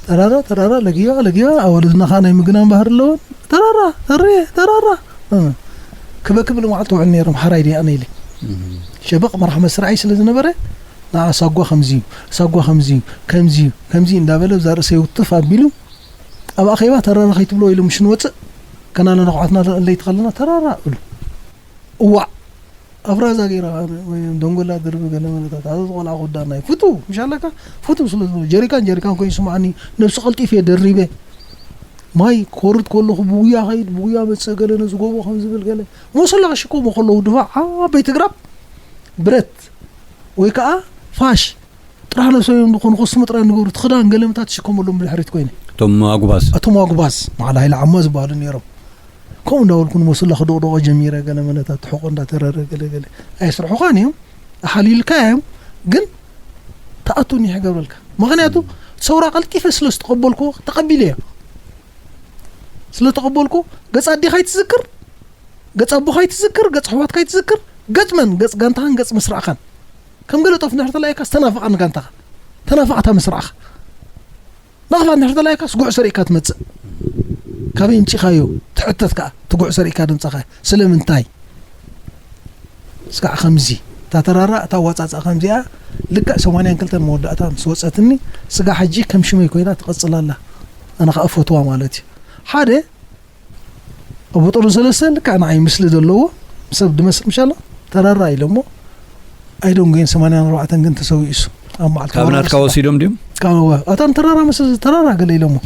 ተራራ ተራራ ለጊባ ለጊባ ኣዋልድና ከዓ ናይ ምግናን ባህሪ ኣለወን ተራራ ተሬ ተራራ እ። ክበክብ ልመዓልቲ ውዕል ነይሮም ሓራይ ድያ ኣነ ኢለ ሸበቕ መራሕ መስርዓይ ስለ ዝነበረ ንዓ ሳጓ ከምዚ እዩ ሳጓ ከምዚ እዩ ከምዚ እዩ ከምዚ እዩ እንዳበለ ብዛ ርእሰይ ውትፍ ኣቢሉ ኣብ ኣኼባ ተራራ ከይትብሎ ኢሉ ምሽ ንወፅእ ከናለ ነኹዓትና ለይትኸልና ተራራ እሉ እዋዕ ኣፍራዛ ገይራ ወይ ደንጎላ ድርቢ ገለ መለታት ኣዘዝ ቆልዓ ክወዳእና እዩ ፍቱ ምሽ ኣለካ ፍቱ ስለ ዝብሎ ጀሪካን ጀሪካን ኮይኑ ስምዓኒ ነብሱ ቀልጢፍ እየ ደሪበ ማይ ኮርት ከለኹ ብጉያ ኸይድ ብጉያ መፅእ ገለ ነዚ ጎቦ ከም ዝብል ገለ ሞሰላ ክሽከሙ ከለዉ ድማ ዓበይቲ ግራብ ብረት ወይ ከዓ ፋሽ ጥራሕ ነብሶም እዮም ዝኾኑ ኮስሞ ጥራይ ንገብሩ እቲ ክዳን ገለ ምታት ትሽከመሎም ብድሕሪት ኮይነ እቶም ኣጉባዝ እቶም ኣጉባዝ ማዕላ ሃይለ ዓማ ዝበሃሉ ነይሮም ከምኡ እንዳበልኩ ንሞስላ ክደቕደቖ ጀሚረ ገለ መለታት ትሕቆ እንዳተረረ ገለ ገለ ኣየስርሑኻን እዮም ኣሓሊልካ እዮም ግን ተኣቱ ኒሕ ገብረልካ ምኽንያቱ ሰውራ ቀልጢፈ ስለ ዝተቐበልኩዎ ተቐቢለ እየ ስለ ተቐበልኩ ገጽ ኣዴኻ ይትዝክር ገጽ ኣቦኻ ይትዝክር ገጽ ኣሕዋትካ ይትዝክር ገጽ መን ገጽ ጋንታኻን ገጽ መስራዕኻን ከም ገለ ጦፍ እንድሕር ተላኢካስ ተናፍቓ ንጋንታኻ ተናፍቓ እታ መስራዕኻ ናቕፋ እንድሕር ተላኢካስ ጉዕ ሰሪእካ ትመጽእ ካበይ ምጺኻዮ ትሕተት ከኣ እቲ ጉዕ ሰሪእካ ድምጻኻ ስለምንታይ ስጋዕ ከምዚ እታ ተራራ እታ ኣዋጻጽኣ ከምዚኣ ልክዕ ሰማንያን ክልተን መወዳእታ ምስ ወጸትኒ ስጋ ሕጂ ከም ሽመይ ኮይና ትቐጽል ኣላ ኣነ ከኣ ፈትዋ ማለት እዩ ሓደ ኣቦ ጦርን ሰለስተ ልክዕ ንዓይ ምስሊ ዘለዎ ሰብ ድመስል ምሻሎ ተራራ ኢለ እሞ ኣይዶንጎየን ሰማንያን ኣርባዕተን ግን ተሰዊኡ እሱ ኣብ መዓልቲ ካብ ናትካ ወሲዶም ድዮም ካብ ኣታን ተራራ ምስ ተራራ ገለ ኢለ እሞ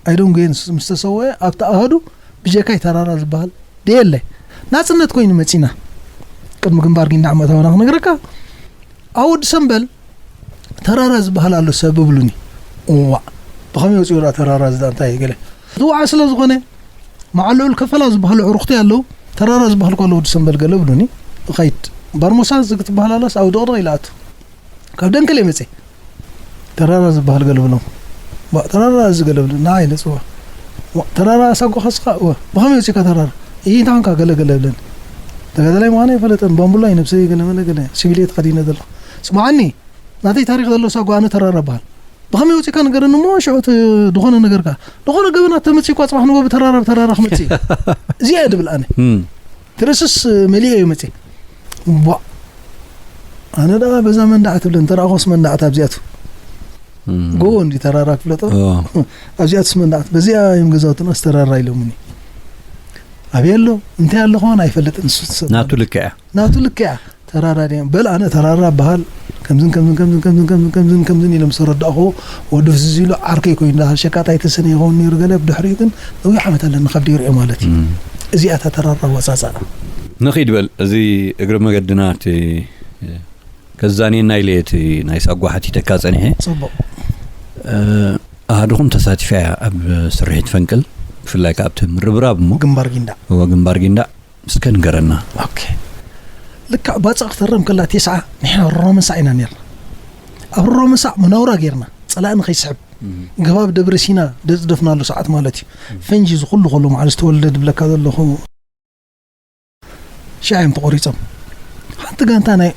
ኣይዶንጎየን ምስ ተሰወየ ኣብቲ ኣሃዱ ብጀካይ ተራራ ዝበሃል ደየለ ናፅነት ኮይኑ መፂና ቅድሚ ግንባር ጊንዳዕ ምእታውና ክነግረካ ኣብ ወዲ ሰምበል ተራራ ዝበሃል ኣሎ ሰብ እብሉኒ እዋ ብኸመይ ወፂኡ ዳ ተራራ ዝዳ እንታይ ገለ ዝወዓ ስለ ዝኾነ መዓል ልዑል ከፈላ ዝበሃሉ ዕሩኽቲ ኣለዉ ተራራ ዝበሃል ኳሎ ወዲ ሰምበል ገለ እብሉኒ እኸይድ ባርሞሳ ዝግ ትበሃል ኣላስ ኣብ ደቕደቕ ኢላኣቱ ካብ ደንከል እየ መፅየ። ተራራ ዝበሃል ገለ ብሎም። ዋ፣ ተራራ እዚ ገለ ብለን፣ ንዓ ኢለ ጽውዖ። ዋ፣ ተራራ ሳጓ ኸስኻ? እወ። ብኸመይ ወጺእካ ተራራ? እይ፣ እንታይ ኾንካ? ገለ ገለ ብለን። ተጋዳላይ ምዃነ ኣይፈለጠን፣ ባምቡላ እዩ ነብሰይ፣ ገለ መለ ገለ፣ ሲቪል እየ ተኸዲነ ዘለኹ። ስምዓኒ፣ ናተይ ታሪኽ ዘለዎ ሳጓ ኣነ ተራራ እበሃል። ብኸመይ ወጺእካ ንገረኒ እሞ፣ ሽዑ እቲ ዝኾነ ነገር ከኣ። ዝኾነ ገበናት ተመጺእኳ ጽባሕ ንግሆ ብተራራ፣ ብተራራ ክመጽእ እዩ። እዚኣ እየ ድብል ኣነ። እም። ትርእስስ መሊኤ እዩ መጽእ። ቧ። ኣነ ደኣ በዛ መንዳዕ ትብለን፣ ተራእኾስ መንዳዕት ኣብዚኣቱ። እም። ጎቦ እንዲ ተራራ ክፍለጦ። ኦ። ኣብዚኣቱስ መንዳዕት፣ በዚኣ እዮም ገዛውትና ዝተራራ ኢሎምኒ። ኣበይ ኣሎ? እንታይ ኣሎ ከማን ኣይፈልጥን ንሱ ሰብ። ናቱ ልክዕ እያ። ናቱ ልክዕ እያ። ተራራ ድያ? በል ኣነ ተራራ በሃል። ከምዝን ከምዝን ከምዝን ከምዝን ከምዝን ከምዝን ከምዝን ኢሎም ዝተረዳእኹዎ ወዲ ፍዝዝ ኢሉ ዓርከይ ኮይኑ፣ ደኣ ሸቃጣይ ተሰነ ይኸውን ነይሩ ገለ፣ ብድሕሪኡ ግን ነዊሕ ዓመት ኣለኒ ካብ ደይርኦ ማለት እዩ። እም። እዚኣ እታ ተራራ ኣወጻጽኣ። ንኺድ በል፣ እዚ እግረ መገድና እቲ ከዛንየና ኢለ እቲ ናይ ሳጓ ሓቲተካ ጸኒሐ። ጽቡቕ። እ፣ ኣሃዱኹም ተሳቲፋ እያ ኣብ ስርሒት ፈንቅል፣ ብፍላይ ከኣ ኣብቲ ምርብራብ እሞ። ግንባር ጊንዳዕ። እወ፣ ግንባር ጊንዳዕ። እስከ ንገረና። ኦኬ። ልክዕ ባጽዕ ክተረም ከላ ቴስዓ፣ ንሕና ሮመሳዕ ኢና ነርና። ኣብ ሮመሳዕ መናውራ ጌርና፣ ጸላኢ ንኸይስሕብ። እም። ገባብ ደብረ ሲና ደጽደፍናሉ ሰዓት ማለት እዩ። እም። ፈንጂ እዚ ኩሉ ከሎ መዓል ዝተወልደ ድብለካ ዘለኹ ሽዓ እዮም ተቖሪጾም። ሓንቲ ጋንታ ናይ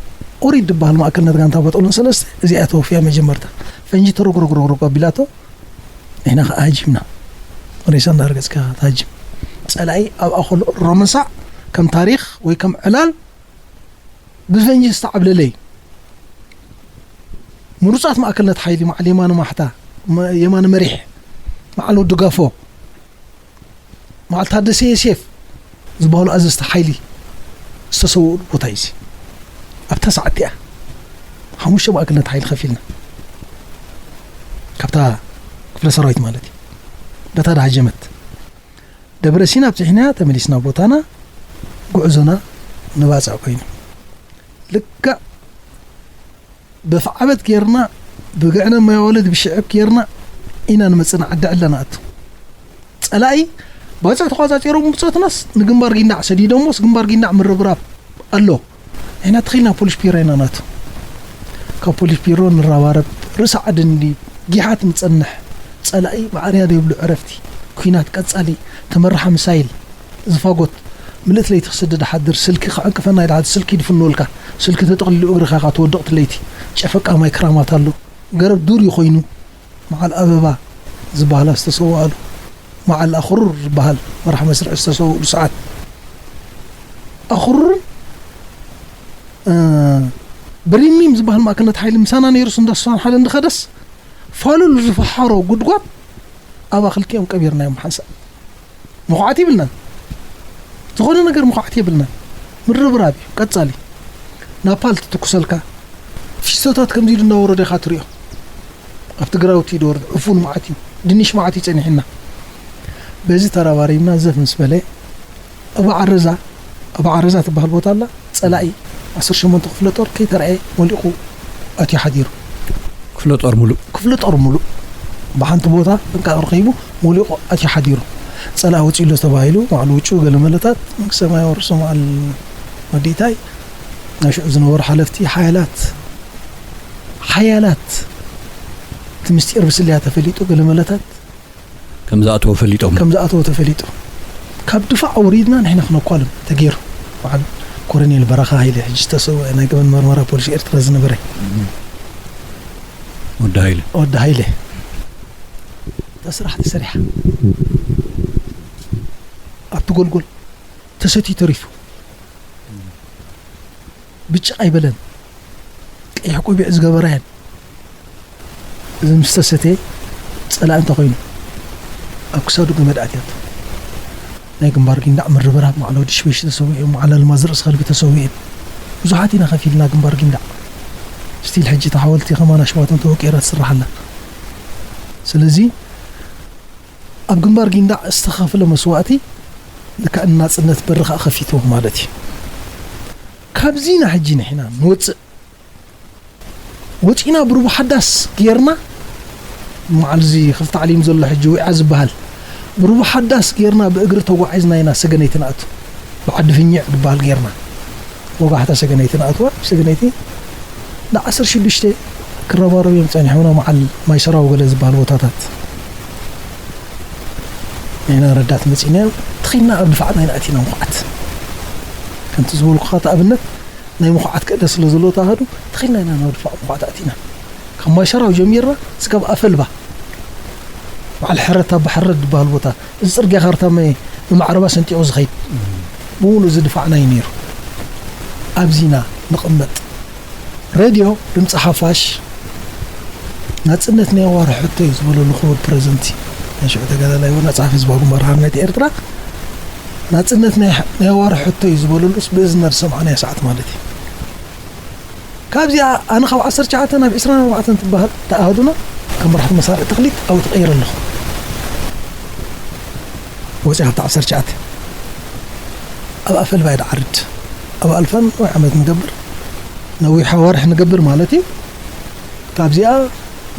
ኦሪት ድበሃል ማእከልነት ጋንታ በጠሉን ሰለስተ፣ እዚኣ ተወፊያ መጀመርታ። ፈንጂ ተረግረግረግረግ ኣቢላቶ፣ ንሕና ከኣ ሃጂምና። ሬሳ እንዳረገጽካ ትሃጅም። ጸላኢ ኣብ ኣኸሎ ሮመሳዕ ከም ታሪኽ ወይ ከም ዕላል ብፈንጂ ዝተዓብለለ እዩ። ምሩጻት ማእከልነት ሓይሊ፣ መዓል የማነ ማሕታ፣ መ-፣ የማነ መሪሕ፣ መዓል ወዲ ጋፎ፣ መዓል ታደሰ የሴፍ ዝበሃሉ ኣዘዝቲ ሓይሊ ዝተሰውእሉ ቦታ እዩ እዚ። ኣብታ ሰዓት እቲኣ ሓሙሽተ ማእከልነት ሓይሊ ከፊልና፣ ካብታ ክፍለ ሰራዊት ማለት እዩ፣ በታ ዳሃጀመት ደብረ ሲና ኣብፂሕና ተመሊስና ቦታና፣ ጉዕዞና ንባፅዕ ኮይኑ። ልክዕ ብፍዓበት ጌርና፣ ብግዕነ ማያወለድ ብሽዕብ ጌርና ኢና ንመፅና ዓዲ ዕለ ንኣቱ። ጸላኢ ባጽዕ ተቋጻጺሮም ብጾትናስ ንግንባር ጊንዳዕ ሰዲዶምዎስ ግንባር ጊንዳዕ ምርብራብ ኣሎ። ንሕና ተኺልና ፖሊስ ቢሮ ኢና ናቱ። ካብ ፖሊስ ቢሮ ንራባረብ፣ ርእሲ ዓዲ ንድይብ፣ ጊሓት ንጸንሕ። ጸላኢ ማዕርያ ዘይብሉ ዕረፍቲ። ኲናት ቀጻሊ፣ ተመራሓ ሚሳይል፣ ዝፋጎት፣ ምልእቲ ለይቲ ክስድድ ሓድር፣ ስልኪ ክዕንቅፈና ኢልካ ስልኪ ይድፍንወልካ፣ ስልኪ ተጠቕሊሉ እግርኻ ኢኻ ትወድቕ እቲ ለይቲ። ጨፈቃ ማይ ክራማት ኣሎ። ገረብ ዱር እዩ ኮይኑ። መዓል ኣበባ ዝበሃላ ዝተሰውኣሉ፣ መዓል ኣኽሩር ዝበሃል መራሕ መስርዕ ዝተሰውእሉ ሰዓት፣ ኣኽሩርን፣ እ፣ ብሪሚም ዝበሃል ማእከልነት ሓይሊ ምሳና ነይሩስ እንዳስተንሓለ እንድኸደስ፣ ፋሉል ዝፈሓሮ ጉድጓድ ኣብኣ ክልቲኦም ቀቢርናዮም ሓንሳእ። መኹዓቲ የብልናን። ዝኾነ ነገር መኹዓቲ የብልናን። ምርብራብ እዩ ቀጻሊ። ናፓል ትትኩሰልካ፣ ፊስቶታት ከምዚ ኢሉ እናወረደ ኢኻ ትሪኦ። ኣብቲ ግራውቲ ይወርድ፣ ዕፉን መዓት እዩ፣ ድንሽ መዓት እዩ ጸኒሕና። በዚ ተራባሪብና ዘፍ ምስ በለ፣ እባ ዓረዛ፣ እባ ዓረዛ ትበሃል ቦታ ኣላ፣ ጸላኢ ዓሰርተ ሸሞንተ ክፍለ ጦር ከይተራእየ መሊቑ ኣትዩ ሓዲሩ። ክፍለ ጦር ሙሉእ? ክፍለ ጦር ሙሉእ ብሓንቲ ቦታ ጥንቃቐ ረኺቡ መሊቑ ኣትዩ ሓዲሩ። ጸላኢ ወጺኡ ኣሎ ተባሂሉ፣ ባዕሉ ውጩ ገለ መለታት መንግስተ ሰማይ የወርሶ በዓል ወዲታይ፣ ናይ ሽዑ ዝነበሩ ሓለፍቲ ሓያላት፣ ሓያላት እቲ ምስጢር ብስለያ ተፈሊጡ፣ ገለ መለታት ከም ዝኣተወ ፈሊጦም። ከም ዝኣተወ ተፈሊጡ። ካብ ድፋዕ ኣውሪድና ንሕና ክነኳልም ተገይሩ። በዓል ኮሎኔል በረኻ ሃይለ፣ ሕጂ ዝተሰውአ ናይ ገበን መርመራ ፖሊስ ኤርትራ ዝነበረ። እም። ወዲ ሃይለ። ወዲ ሃይለ። እታ ስራሕ ተሰሪሓ። ኣብቲ ጎልጎል ተሰትዩ ተሪፉ። ብጭቕ ኣይበለን። ቀይሕ ቆቢዕ ዝገበራ እየን። እዚ ምስ ተሰትየ ጸላኢ እንተኾይኑ፣ ኣብ ክሳዱ ገመድ ኣትያቶ። ናይ ግንባር ጊንዳዕ ምርብራብ፣ መዓል ወዲ ሽበሽ ተሰዊኡ፣ መዓል ኣልማዝ ርእሲ ከልቢ ተሰዊኡ። ብዙሓት ኢና ከፊልና ግንባር ጊንዳዕ። ስቲል ሕጂ እታ ሓወልቲ ከማን ኣሽማቶም ተወቂራ ትስራሕ ኣላ። ስለዚ፣ ኣብ ግንባር ጊንዳዕ ዝተኸፍለ መስዋእቲ፣ ልክዕ ንናጽነት በሪ ከኣ ከፊትዎ ማለት እዩ። ካብዚ ንሕጂ ንሕና ንወጽእ። ወጺእና ብሩቡ ሓዳስ ጌርና፣ መዓል እዚ ክፍቲ ዓሊም ዘሎ ሕጂ ዊዓ ዝበሃል፣ ብሩቡ ሓዳስ ጌርና ብእግሪ ተጓዒዝና ኢና ሰገነይቲ ንኣቱ። ብዓዲ ፍኝዕ ዝበሃል ጌርና ወጋሕታ ሰገነይቲ ንኣትዋ። ሰገነይቲ ንዓሰርተ ሽዱሽተ ክረባረቡ እዮም ጸኒሖም። መዓል ማይ ሰራው ገለ ዝበሃል ቦታታት ንሕና ረዳት መጺእና እዮም። ተኺልና ኣብ ድፋዕና ኢና ኣቲና ምኹዓት። ከምቲ ዝበልኩኻ እቲ ኣብነት ናይ ምኹዓት ክእለት ስለ ዘለዎ ተዋህዶ ተኺልና ኢና ናብ ድፋዕ ምኹዓት ኣቲና። ካብ ማይ ሰራው ጀሚርና እስካብ ኣፈልባ በዓል ሕረት ኣባ ሕረት ዝበሃል ቦታ፣ እዚ ጽርግያ ካርታ መ-፣ ብማዕረባ ሰንጢቑ ዝኸይድ ብምሉእ እዚ ድፋዕና እዩ ነይሩ። ኣብዚና ንቕመጥ። ሬድዮ ድምፂ ሓፋሽ ናጽነት ናይ ኣዋርሕ ሕቶ እዩ ዝበለሉ ክቡር ፕረዚደንት፣ ናይ ሽዑ ተጋዳላይ ዋና ጸሓፊ ህዝባዊ ግንባር ሓርነት ኤርትራ፣ ናጽነት ናይ ናይ ኣዋርሕ ሕቶ እዩ ዝበለሉስ ብእዝና ዝሰማዕናዮ ሰዓት ማለት እዩ። ካብዚኣ ኣነ ካብ ዓሰርተ ትሽዓተ ናብ ዕስራን ኣርባዕተን ትበሃል ተኣሃዱና ከም መራሕቲ መሳርዕ ተኽሊት ኣብኡ ተቐይረ ኣለኹ። ወፂኣ ካብቲ ዓሰርተ ትሽዓተ ኣብ ኣፈልባይ ድዓርድ ኣብ ኣልፋን ወይ ዓመት ንገብር ነዊሕ ኣዋርሕ ንገብር ማለት እዩ። ካብዚኣ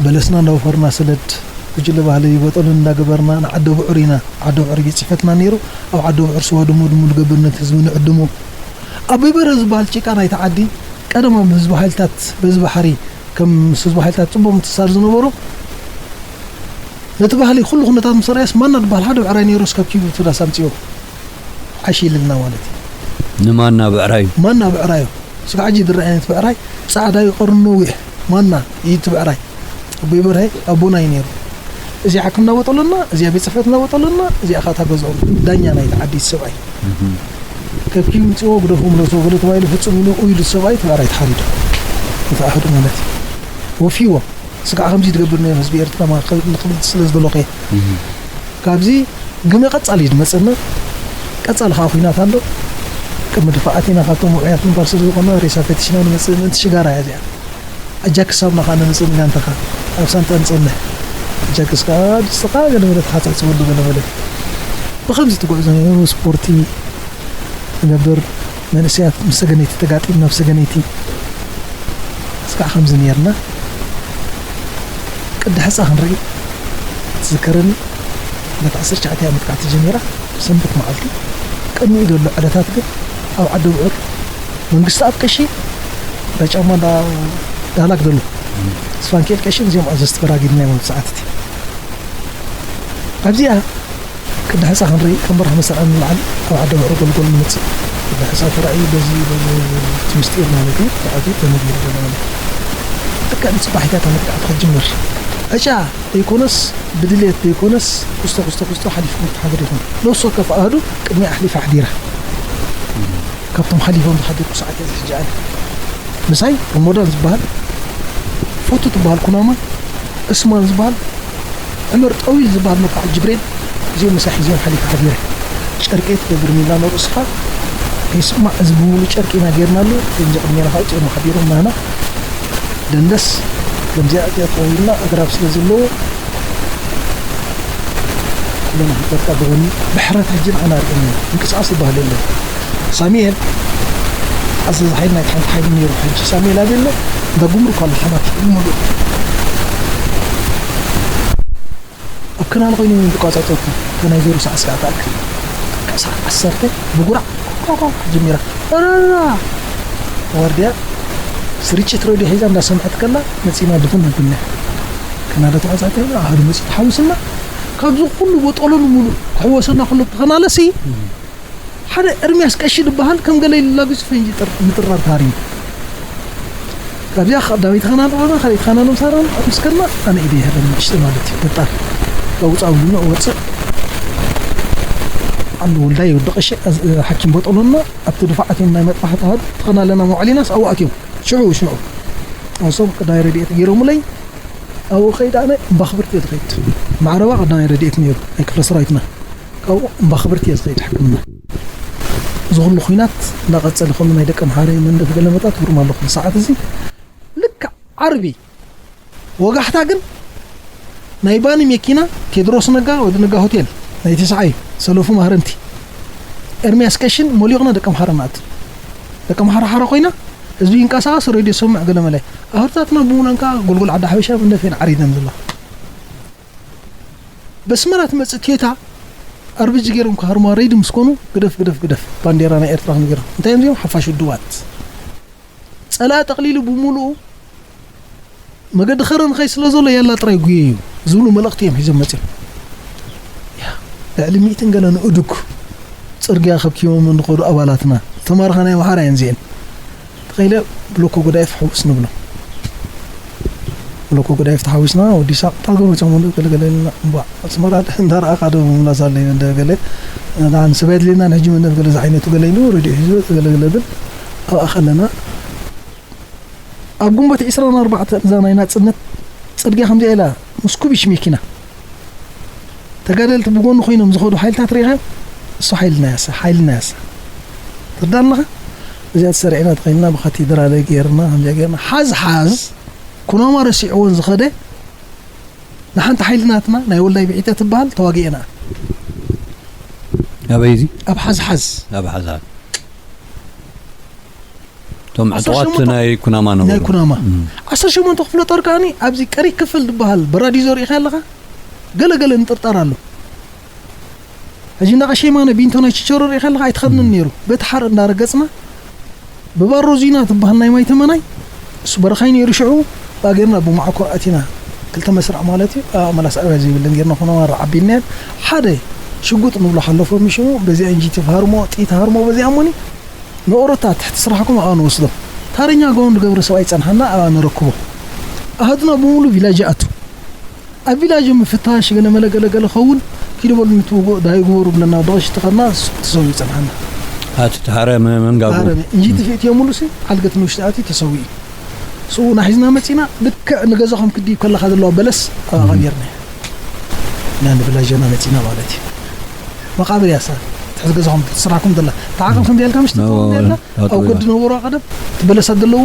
በለስና እንዳወፈርና ሰለድ ጉጅለ ባህሊ በጠሉ እንዳገበርና ንዓዲ ብዑር ኢና። ዓዲ ብዑር ቤት ጽሕፈትና ነይሩ። ኣብ ዓዲ ብዑር ስዋ ድሙ ድሙ ንገብር ነቲ ህዝቢ ንዕድሞ። ኣቦይ በርሀ ዝበሃል ጭቃ ናይቲ ዓዲ ቀደም ኣብ ህዝቢ ሓይልታት በዚ ባሕሪ ከም ምስ ህዝቢ ሓይልታት ጽቡቕ ምትሳር ዝነበሮ ነቲ ባህሊ ኩሉ ኩነታት ምስ ረኣየስ ማና ዝበሃል ሓደ ብዕራይ ነይሩ እስካብ ኪቡ ትዳስ ኣምጽዮ ዓሽ ኢልልና ማለት እዩ። ንማና ብዕራዩ? ማና ብዕራዩ ስጋዕ ሕጂ ዝረኣይ ዓይነት ብዕራይ ጻዕዳ እዩ፣ ቀርኑ ነዊሕ ማና እዩ እቲ ብዕራይ። ኣቦይ በርሀ ኣቦና እዩ ነይሩ። እዚኣ ሓክም እናወጠለና፣ እዚኣ ቤት ጽሕፈት እናወጠለና፣ እዚኣ ኻታ ገዝኦም ዳኛ ናይቲ ዓዲ ሰብኣይ። ከብኪ ምጽዎ ግደፉ ምለሶ ገለ ተባሂሉ ፍጹም ኢሉ ኡ ኢሉ ሰብኣይ እቲ ብዕራይ ተሓሪዱ። እቲ ኣህዱ ማለት እዩ። ወፊዎ። ስጋዕ ከምዚ ትገብር ነይሩ ህዝቢ ኤርትራ ማ-፣ ንኽብል ስለ ዝደለኹ እየ። ካብዚ ግመ ቀጻሊ እዩ ዝመጸና። ቀጻሊ ከኣ ኲናት ኣሎ። ቅድሚ ድፋዓት ኢና ካብቶም ውዑያት ምንባር ስለ ዝኾንና ሬሳ ፈቲሽና ንመጽእ ምእንቲ ሽጋራ እያ እዚኣ። ኣጃክስ ሳብና ከኣ ነምጽእ ንጋንታኻ ኣብ ሳንጣ ንጸንሕ። ኣጃክስ ከኣ ድስትኻ ገለ መለ ተሓጻጽበሉ ገለ መለ። ብኸምዚ ትጉዕዞ ነይሩ ስፖርቲ ንገብር መንእሰያት ምስ ሰገነይቲ ተጋጢምና ኣብ ሰገነይቲ ስጋዕ ከምዚ ነይርና። ቅዲ ሕፃ ክንርኢ ትዝከረኒ። ዕለት ዓሰርተ ትሽዓተ እያ መጥቃዕቲ ጀሚራ። ሰንበት መዓልቲ ቅድሚኡ ዘሎ ዕለታት ግን ኣብ ዓዲ ብዑር መንግስቲ ኣብ ቀሺ እንዳ ጫማ እንዳ ዳህላክ ዘሎ ስፋንኬል ቀሺ እዚኦም ኣዘዝቲ በራጊድና እዮም ኣብ ሰዓት እቲ ኣብዚኣ ቅዲ ሕፃ ክንርኢ ከም በረኻ መሰልኣን ንላዕሊ ኣብ ዓዲ ብዕር ጎልጎል ንመፅእ። ቅዲ ሕፃ ተራእዩ በዚ በዚ እቲ ምስጢር ማለት እዩ ተኣትዩ ተነጊሩ ዘሎ ማለት እዩ። ልክዕ ንፅባሒታ እታ መጥቃዕቲ ክትጅምር ዕጫ ዘይኮነስ ብድሌት ዘይኮነስ ክስቶ ክስቶ ክስቶ ሓሊፍኩም ክትሓድሩ ኢኹም። ነፍሲ ወከፍ ኣህዱ ቅድሚኣ ኣሕሊፋ ኣሕዲራ። ካብቶም ሓሊፎም ዝሓደርኩ ሰዓት እያ ሕጂ ኣነ። ምሳይ ሮሞዳን ዝበሃል፣ ፎቶ ትበሃል ኩናማ፣ እስማን ዝበሃል፣ ዕመር ጠዊል ዝበሃል መርካዕ ጅብሬል፣ እዚኦም ምሳይ ሒዞም ሓሊፈ ሓዲረ። ጨርቂ ትገብር ሚላ ንርእስኻ፣ ከይስማዕ እዚ ብምሉእ ጨርቂ ኢና ጌርናሉ። ከምዚ ቅድሜና ከዓ እዚኦም ሓዲሮም ናህና ደንደስ፣ ከምዚኣ እቲኣ ተኸዊልና ኣግራብ ስለ ዘለዎ፣ ኩለና ሃገርካ ብጎኒ ብሕረት ሕጂ ንዓና ኣርእየና። ምንቅስቓስ ዝበሃል የለን። ሳሙኤል ኣዘዚ ሓይሊ ናይቲ ሓንቲ ሓይሊ ነይሩ። ሕጂ ሳሙኤል ኣበይ ኣሎ? እንዳ ጉምሩክ ኣሎ ሓማት ሙሉእ። ኣብ ከናን ኮይኖም እዮም ዝቋጻጸርኩ። እታ ናይ ዜሮ ሰዓት ስጋዕ ትኣክል። በቃ ሰዓት ዓሰርተ ብጉራዕ ኮኮኮ ጀሚራ። ረረራ። ዋርድያ ስርጭት ሬድዮ ሒዛ እንዳሰምዐት ከላ መጺና ድፍን ኣቢልና። ከናዳ ተቋጻጸርና፣ ኣሃዱ መጺኡ ተሓዊስና። ካብዚ ኩሉ ቦጦሎ ንምሉእ ክሕወሰና ከሎ ተኸናለሲ፣ ሓደ ኤርምያስ ቀሺ ዝበሃል ከም ገለ ኢሉ ላጊጹ ፈንጂ ጥር-፣ ምጥራር ተሃሪሙ። ካብዚኣ ቀዳመይቲ ኸና ንዓና፣ ካልኣይቲ ኸና ንምሳራን ኣብ ምስከርና ኣነ ኢደ ይሃበኒ ንእሽተይ ማለት እዩ። ነጣር ኣውጻእ ብሉና እወጽእ። ኣሉ ወልዳይ ወዲ ቀሺ፣ ኣዝ-፣ ሓኪም ቦጦሎና ኣብቲ ድፋዓት እዮም ናይ መጥባሕቲ ሃዱ ተኸናለና መውዓሊናስ ኣብኡ ኣትዮም። ሽዑ ሽዑ። ኣሶም ቀዳማይ ረድኤት ገይሮምለይ። ኣብኡ ኸይድ ኣነ እምባ ክብርቲ እየ ዝኸይድ። ማዕረባ ቀዳማይ ረድኤት ነይሩ ናይ ክፍለ ሰራዊትና። ካብኡ እምባ ክብርቲ እየ ዝኸይድ ሕክምና። እዚ ኩሉ ኲናት እንዳቐጸለ ከሎ ናይ ደቂ ኣምሓረ መንደፍ ገለመጣ ትብርም ኣለኹ። ሰዓት እዚ ልክዕ ዓርቢ ወጋሕታ ግን ናይ ባኒ መኪና ቴድሮስ ነጋ ወዲ ነጋ ሆቴል ናይ ተስዓይ ሰለፉ ማህረምቲ ኤርምያስ ቀሽን ሞሊቕና ደቂ ኣምሓረ ንኣቱ። ደቂ ኣምሓረ ሓራ ኮይና ህዝቢ ይንቀሳቐስ ሬድዮ ሰምዕ ገለመለ። ኣህርታትና ብምሉኣን ከኣ ጎልጎል ዓዲ ሓበሻ መንደፍ እየን ዓሪደን ዘለዋ። በስመራ ትመጽእ ቴታ ኣርብጂ ገይሮም ክሃርማ ረይዲ ምስ ኮኑ ግደፍ ግደፍ ግደፍ ባንዴራ ናይ ኤርትራ ከም ገይሮም እንታይ እዮም እዚኦም ሓፋሽ ውድባት። ጸላኢ ጠቕሊሉ ብምሉኡ መገዲ ከረን ኸይ ስለ ዘሎ ያላ ጥራይ ጉየ እዩ ዝብሉ መልእኽቲ እዮም ሒዞም መፅዮም። ያ፣ ልዕሊ ሚእትን ገለ ንእዱግ ፅርግያ ከብኪቦም እንኸዱ ኣባላትና ዝተማርኻ ናይ ኣምሓራ እየን እዚአን። ተኸኢለ ብሎኮ ጎዳይፍ ሕውስ ንብሎ። ብሎኮ ጎዳይፍ ተሓዊስና ወዲ ሳቕ ታገሩ ጨሞ ገለገለ ኢልና እምቧ ኣስመራ እንዳረኣኻ ዶ ምምላስ ኣለዩ እንደ ገለ ንዓን ሰብ የድልየና ንሕጂ መንደፍ ገለ ዝዓይነቱ ገለ ኢሉ ሬድዮ ሒዙ ገለገለ ብል ኣብኣ ከለና ኣብ ግንቦት ዕስራን ኣርባዕተን እዛ ናይ ናጽነት ጽርግያ ከምዚኣ ኢላ ምስ ኩቢሽ መኪና ተጋደልቲ ብጎኒ ኮይኖም ዝኸዱ ሓይልታት ርኢኻ እሱ ሓይልና ያሳ ሓይልና ያሳ ትርዳ ኣለኻ። እዚኣ ተሰሪዕና ተኸይልና ብካቴድራለ ገይርና ከምዚኣ ገይርና ሓዝ ሓዝ ኩናማ ረሲዕዎን ዝኸደ ንሓንቲ ሓይሊ ናትና ናይ ወልዳይ ብዒተ ትበሃል ተዋጊኤና ኣበይ እዚ ኣብ ሓዝ ሓዝ ኣብ ሓዛት እቶም ዕጡቓት ናይ ኩናማ ነበሩ። ናይ ኩናማ። እም። ዓሰርተ ሸሞንተ ክፍለ ጦር ከኣኒ ኣብዚ ቀሪ ክፍል ዝበሃል በራዲዞ ርኢኻ ኣለኻ? ገለ ገለ ንጥርጣር ኣሎ። ሕጂ እንዳ ቀሸ የማነ ቢንቶ ናይ ችቸሮ ርኢኻ ኣለኻ? ኣይትኸድንን ነይሩ። በቲ ሓር እንዳረገጽና ብባሮ ዚና ትበሃል ናይ ማይ ተመናይ እሱ በረኻይ ነይሩ ሽዑ ብኣ ጌርና ብማዕኮር ኣቲና ክልተ መስርዕ ማለት እዩ። ኣብኣ መላስ ኣብያ ዘይብለን ጌርና ኩናማ ኣቢልናየን። ሓደ ሽጉጥ ንብሎ ሓለፎ ምሽሙ በዚኣ ኢንጂቲ ሃርሞ ጥይት ሃርሞ በዚኣ እሞኒ ንኦሮታ ትሕቲ ስራሕኩም ኣብኣ ንወስዶ። ታረኛ ገውን ዝገብረ ሰብኣይ ጸንሓና ኣብኣ ነረክቦ። ኣሃዱና ብምሉ ቪላጅ ይኣቱ። ኣብ ቪላጅ ምፍታሽ ገለ መለ ገለ ገለ ኸውን ኪዱ በሉ ንትውጉእ ዳይ ግበሩ ብለና ብቐሽ ተኸድና ተሰዊኡ ጸንሓና። ኣቲ ተሃረ መንጋጉ። ተሃረ እንጂ ትፍእት የሙሉ ሲ ዓልገት ንውሽጢ ኣቲ ተሰዊኡ። ስኡ ናሒዝና መጺና ልክዕ ንገዛኹም ክዲ ከለኻ ዘለዋ በለስ ኣብኣ ቀቢርና። ኢና ንቪላጅና መጺና ማለት እዩ። መቃብር ያሳ ትሕዚ ገዛኹም ትስራኩም ዘላ ተዓቐብ ከም ዲያልካ ምሽ ትኸውን ዲያልካ ኣብ ጎዲ ነበሩ ቀደም በለሳት ዘለዉ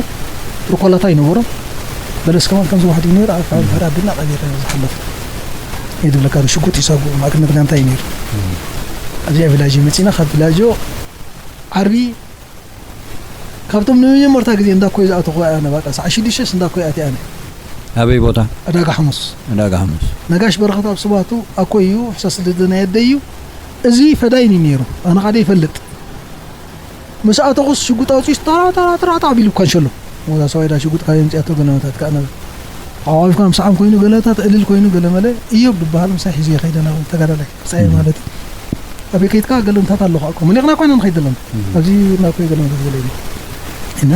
ትርኮላታ ይነበሮም በለስ ከማን ከምዚ ዋሕዲ ነይሩ ኣብ ሓድ ኣቢልና ቀቢርና ዝሓለፉ ይድብለካ ሽጉጥ ይሳጉ ማእክነት ጋንታ እዩ ነይሩ። ኣብዚኣ ቪላጆ መፂና ካብ ቪላጆ ዓርቢ ካብቶም ንመጀመርታ ግዜ እንዳኮይ ዝኣተኹ ኣነ ባቃ ሰዓ ሽዱሽተስ እንዳኮይ ኣትየ ኣነ ኣበይ ቦታ ዕዳጋ ሓሙስ ዕዳጋ ሓሙስ ነጋሽ በረኸት ኣብ ስባቱ ኣኮይ እዩ ሕሳስ ልደ ናይ ኣደይ እዩ እዚ ፈዳይን እዩ ነይሩ ኣነ ሓደ ይፈልጥ ምስ ኣተኹስ ሽጉጥ ኣውፂኡስ ተራ ተራ ተራ ተራ ቢሉ እኳ ንሸሎ ሞዛ ሰብኣይ ዳ ሽጉጥ ካበይ ኣምፂኣቶ ገለመታት ከዓ ነበረ ዓዋዊፍካ ምሳዓም ኮይኑ ገለታት ዕልል ኮይኑ ገለመለ እዮብ ዝበሃል ምሳይ ሒዙ የኸይደ ናብ ተጋዳላይ ምሳይ ማለት እዩ ኣበይ ከይድካ ገለምታት ኣለኹ ኣኮ መሊቕና ኮይና ንኸይድ ዘለና ኣብዚ ናኮይ ገለመታት ገለ እና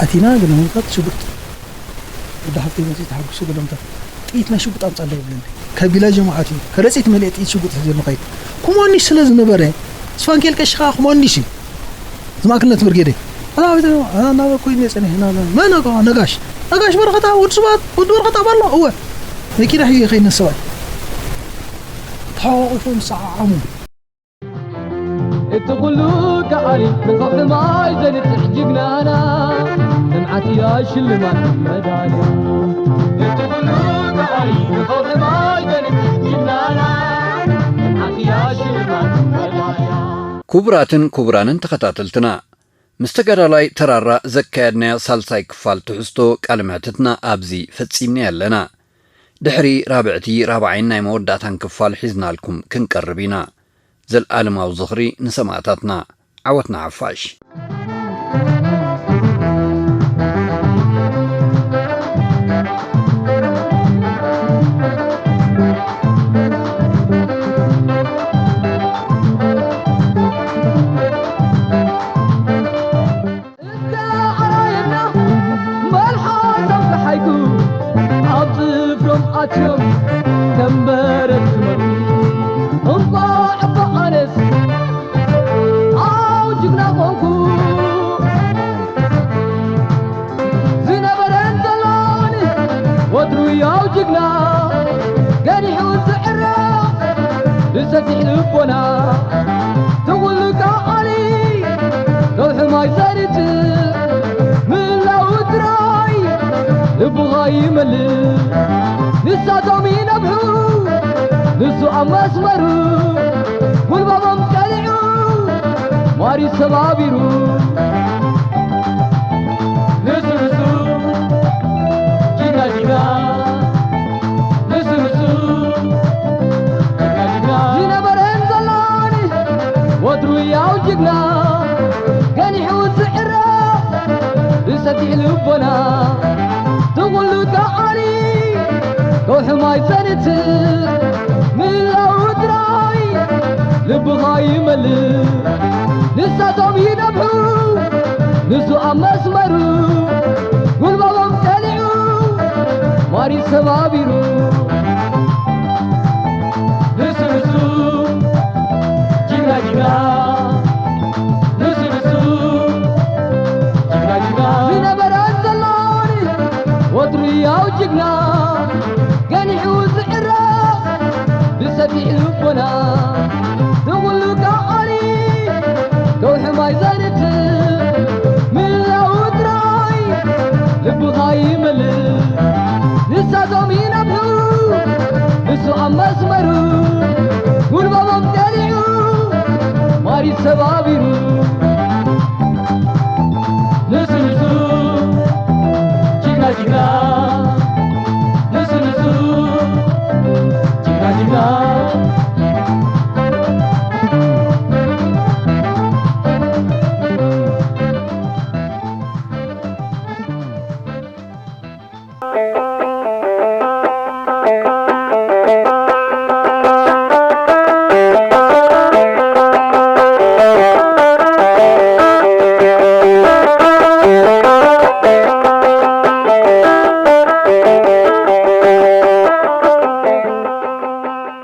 ኣቲና ገለመታት ሽጉጥ ወዲ ሓፍተይ መፅኡ ተሓጉሱ ገለምታት ጥይት ናይ ሽጉጥ ኣምፃለይ ይብለኒ ካብ ቢላጆ መዓት እዩ ከረፂት መሊአ ጥይት ሽጉጥ ሒዘ ንኸይድ ኩማንዲስ ስለ ዝነበረ ስፋንኬል ቀሺ ከዓ ኩማንዲስ እዩ ዝማእክልነት ብርጌደይ ኣናበ ኮይኑ የፀኒሕ መን ነጋሽ ነጋሽ በረኸታ ወዲ ስባት ወዲ በረኸታ ባሎ እወ መኪና ሒዘ ከይድ ነሰባይ ተሓቋቂፎም ሰዓዓሙ እቲ ኩሉ ከኣሊ ንኸውሒ ማይ ዘንጽዕ ጅግናና ልምዓት እያ ሽልማት መዳልያ እቲ ኩሉ ከኣሊ ንኸውሒ ማይ ዘንጽዕ ጅግናና ልምዓት እያ ሽልማት መዳልያ ክቡራትን ክቡራንን ተኸታተልትና ምስ ተጋዳላይ ተራራ ዘካየድናዮ ሳልሳይ ክፋል ትሕዝቶ ቃለ ምሕትትና ኣብዚ ፈጺምናዮ ኣለና። ድሕሪ ራብዕቲ ራብዓይን ናይ መወዳእታን ክፋል ሒዝናልኩም ክንቀርብ ኢና። ዘልኣለማዊ ዝኽሪ ንሰማእታትና። ዓወት ንሓፋሽ። እስከ ኣርኣየና መልሓሶም ክሓይኩ ኣብ ጽፍሮም ኣትዮም ከም በረድ ክመቱ እንቋዕ እባ ኣነስ ዓው ጅግና ኮንኩ ዝነበረን ዘሎን ወትሩ ያው ጅግና ገዲሑ ዝዕረ ብሰፊሕ ልቦና ትኹል ከኣሊ ከውሒ ማይ ዘርት ምላው ጥራይ ልቡኻ ይመልእ ንሳቶም ይነብሑ ንሱ ኣብ መስመሩ ጉልባቦም ቀሊዑ ማሪ ሰባቢሩ ንሱ ንሱ ጅግና ጅግና ንሱ ንሱ ጅግና ጅግና ዝነበረን ዘሎን ወትሩ ያው ጅግና ገኒሑ ዝዕረ ብሰፊሕ ልቦና ትኹሉ ከኣሊ ከውሒ ማይ ዘንትእ ምህላዉ ጥራይ ልብኻ ይመልእ። ንሳቶም ይነብሑ ንሱ ኣብ መስመሩ፣ ጉልባቦም ቀሊዑ ማሪት ሰባቢሩ። ንሱ ንሱ ጅግና ጅግና፣ ንሱ ንሱ ጅግና ጅግና፣ ዝነበረን ዘሎን ወትሩ ያው ጅግና፣ ገኒሑ ዝዕረ ብሰፊሕ ልቦና፣ ንኹሉ ካብ ዓሊ ከውሒ ማይ ዘንትእ ምህላዉ ጥራይ ልብኻ ይመልእ። ንሳቶም ይነብሑ ንሱ ኣብ መስመሩ፣ ጉልባቦም ቀሊዑ ማሪት ሰባቢሩ።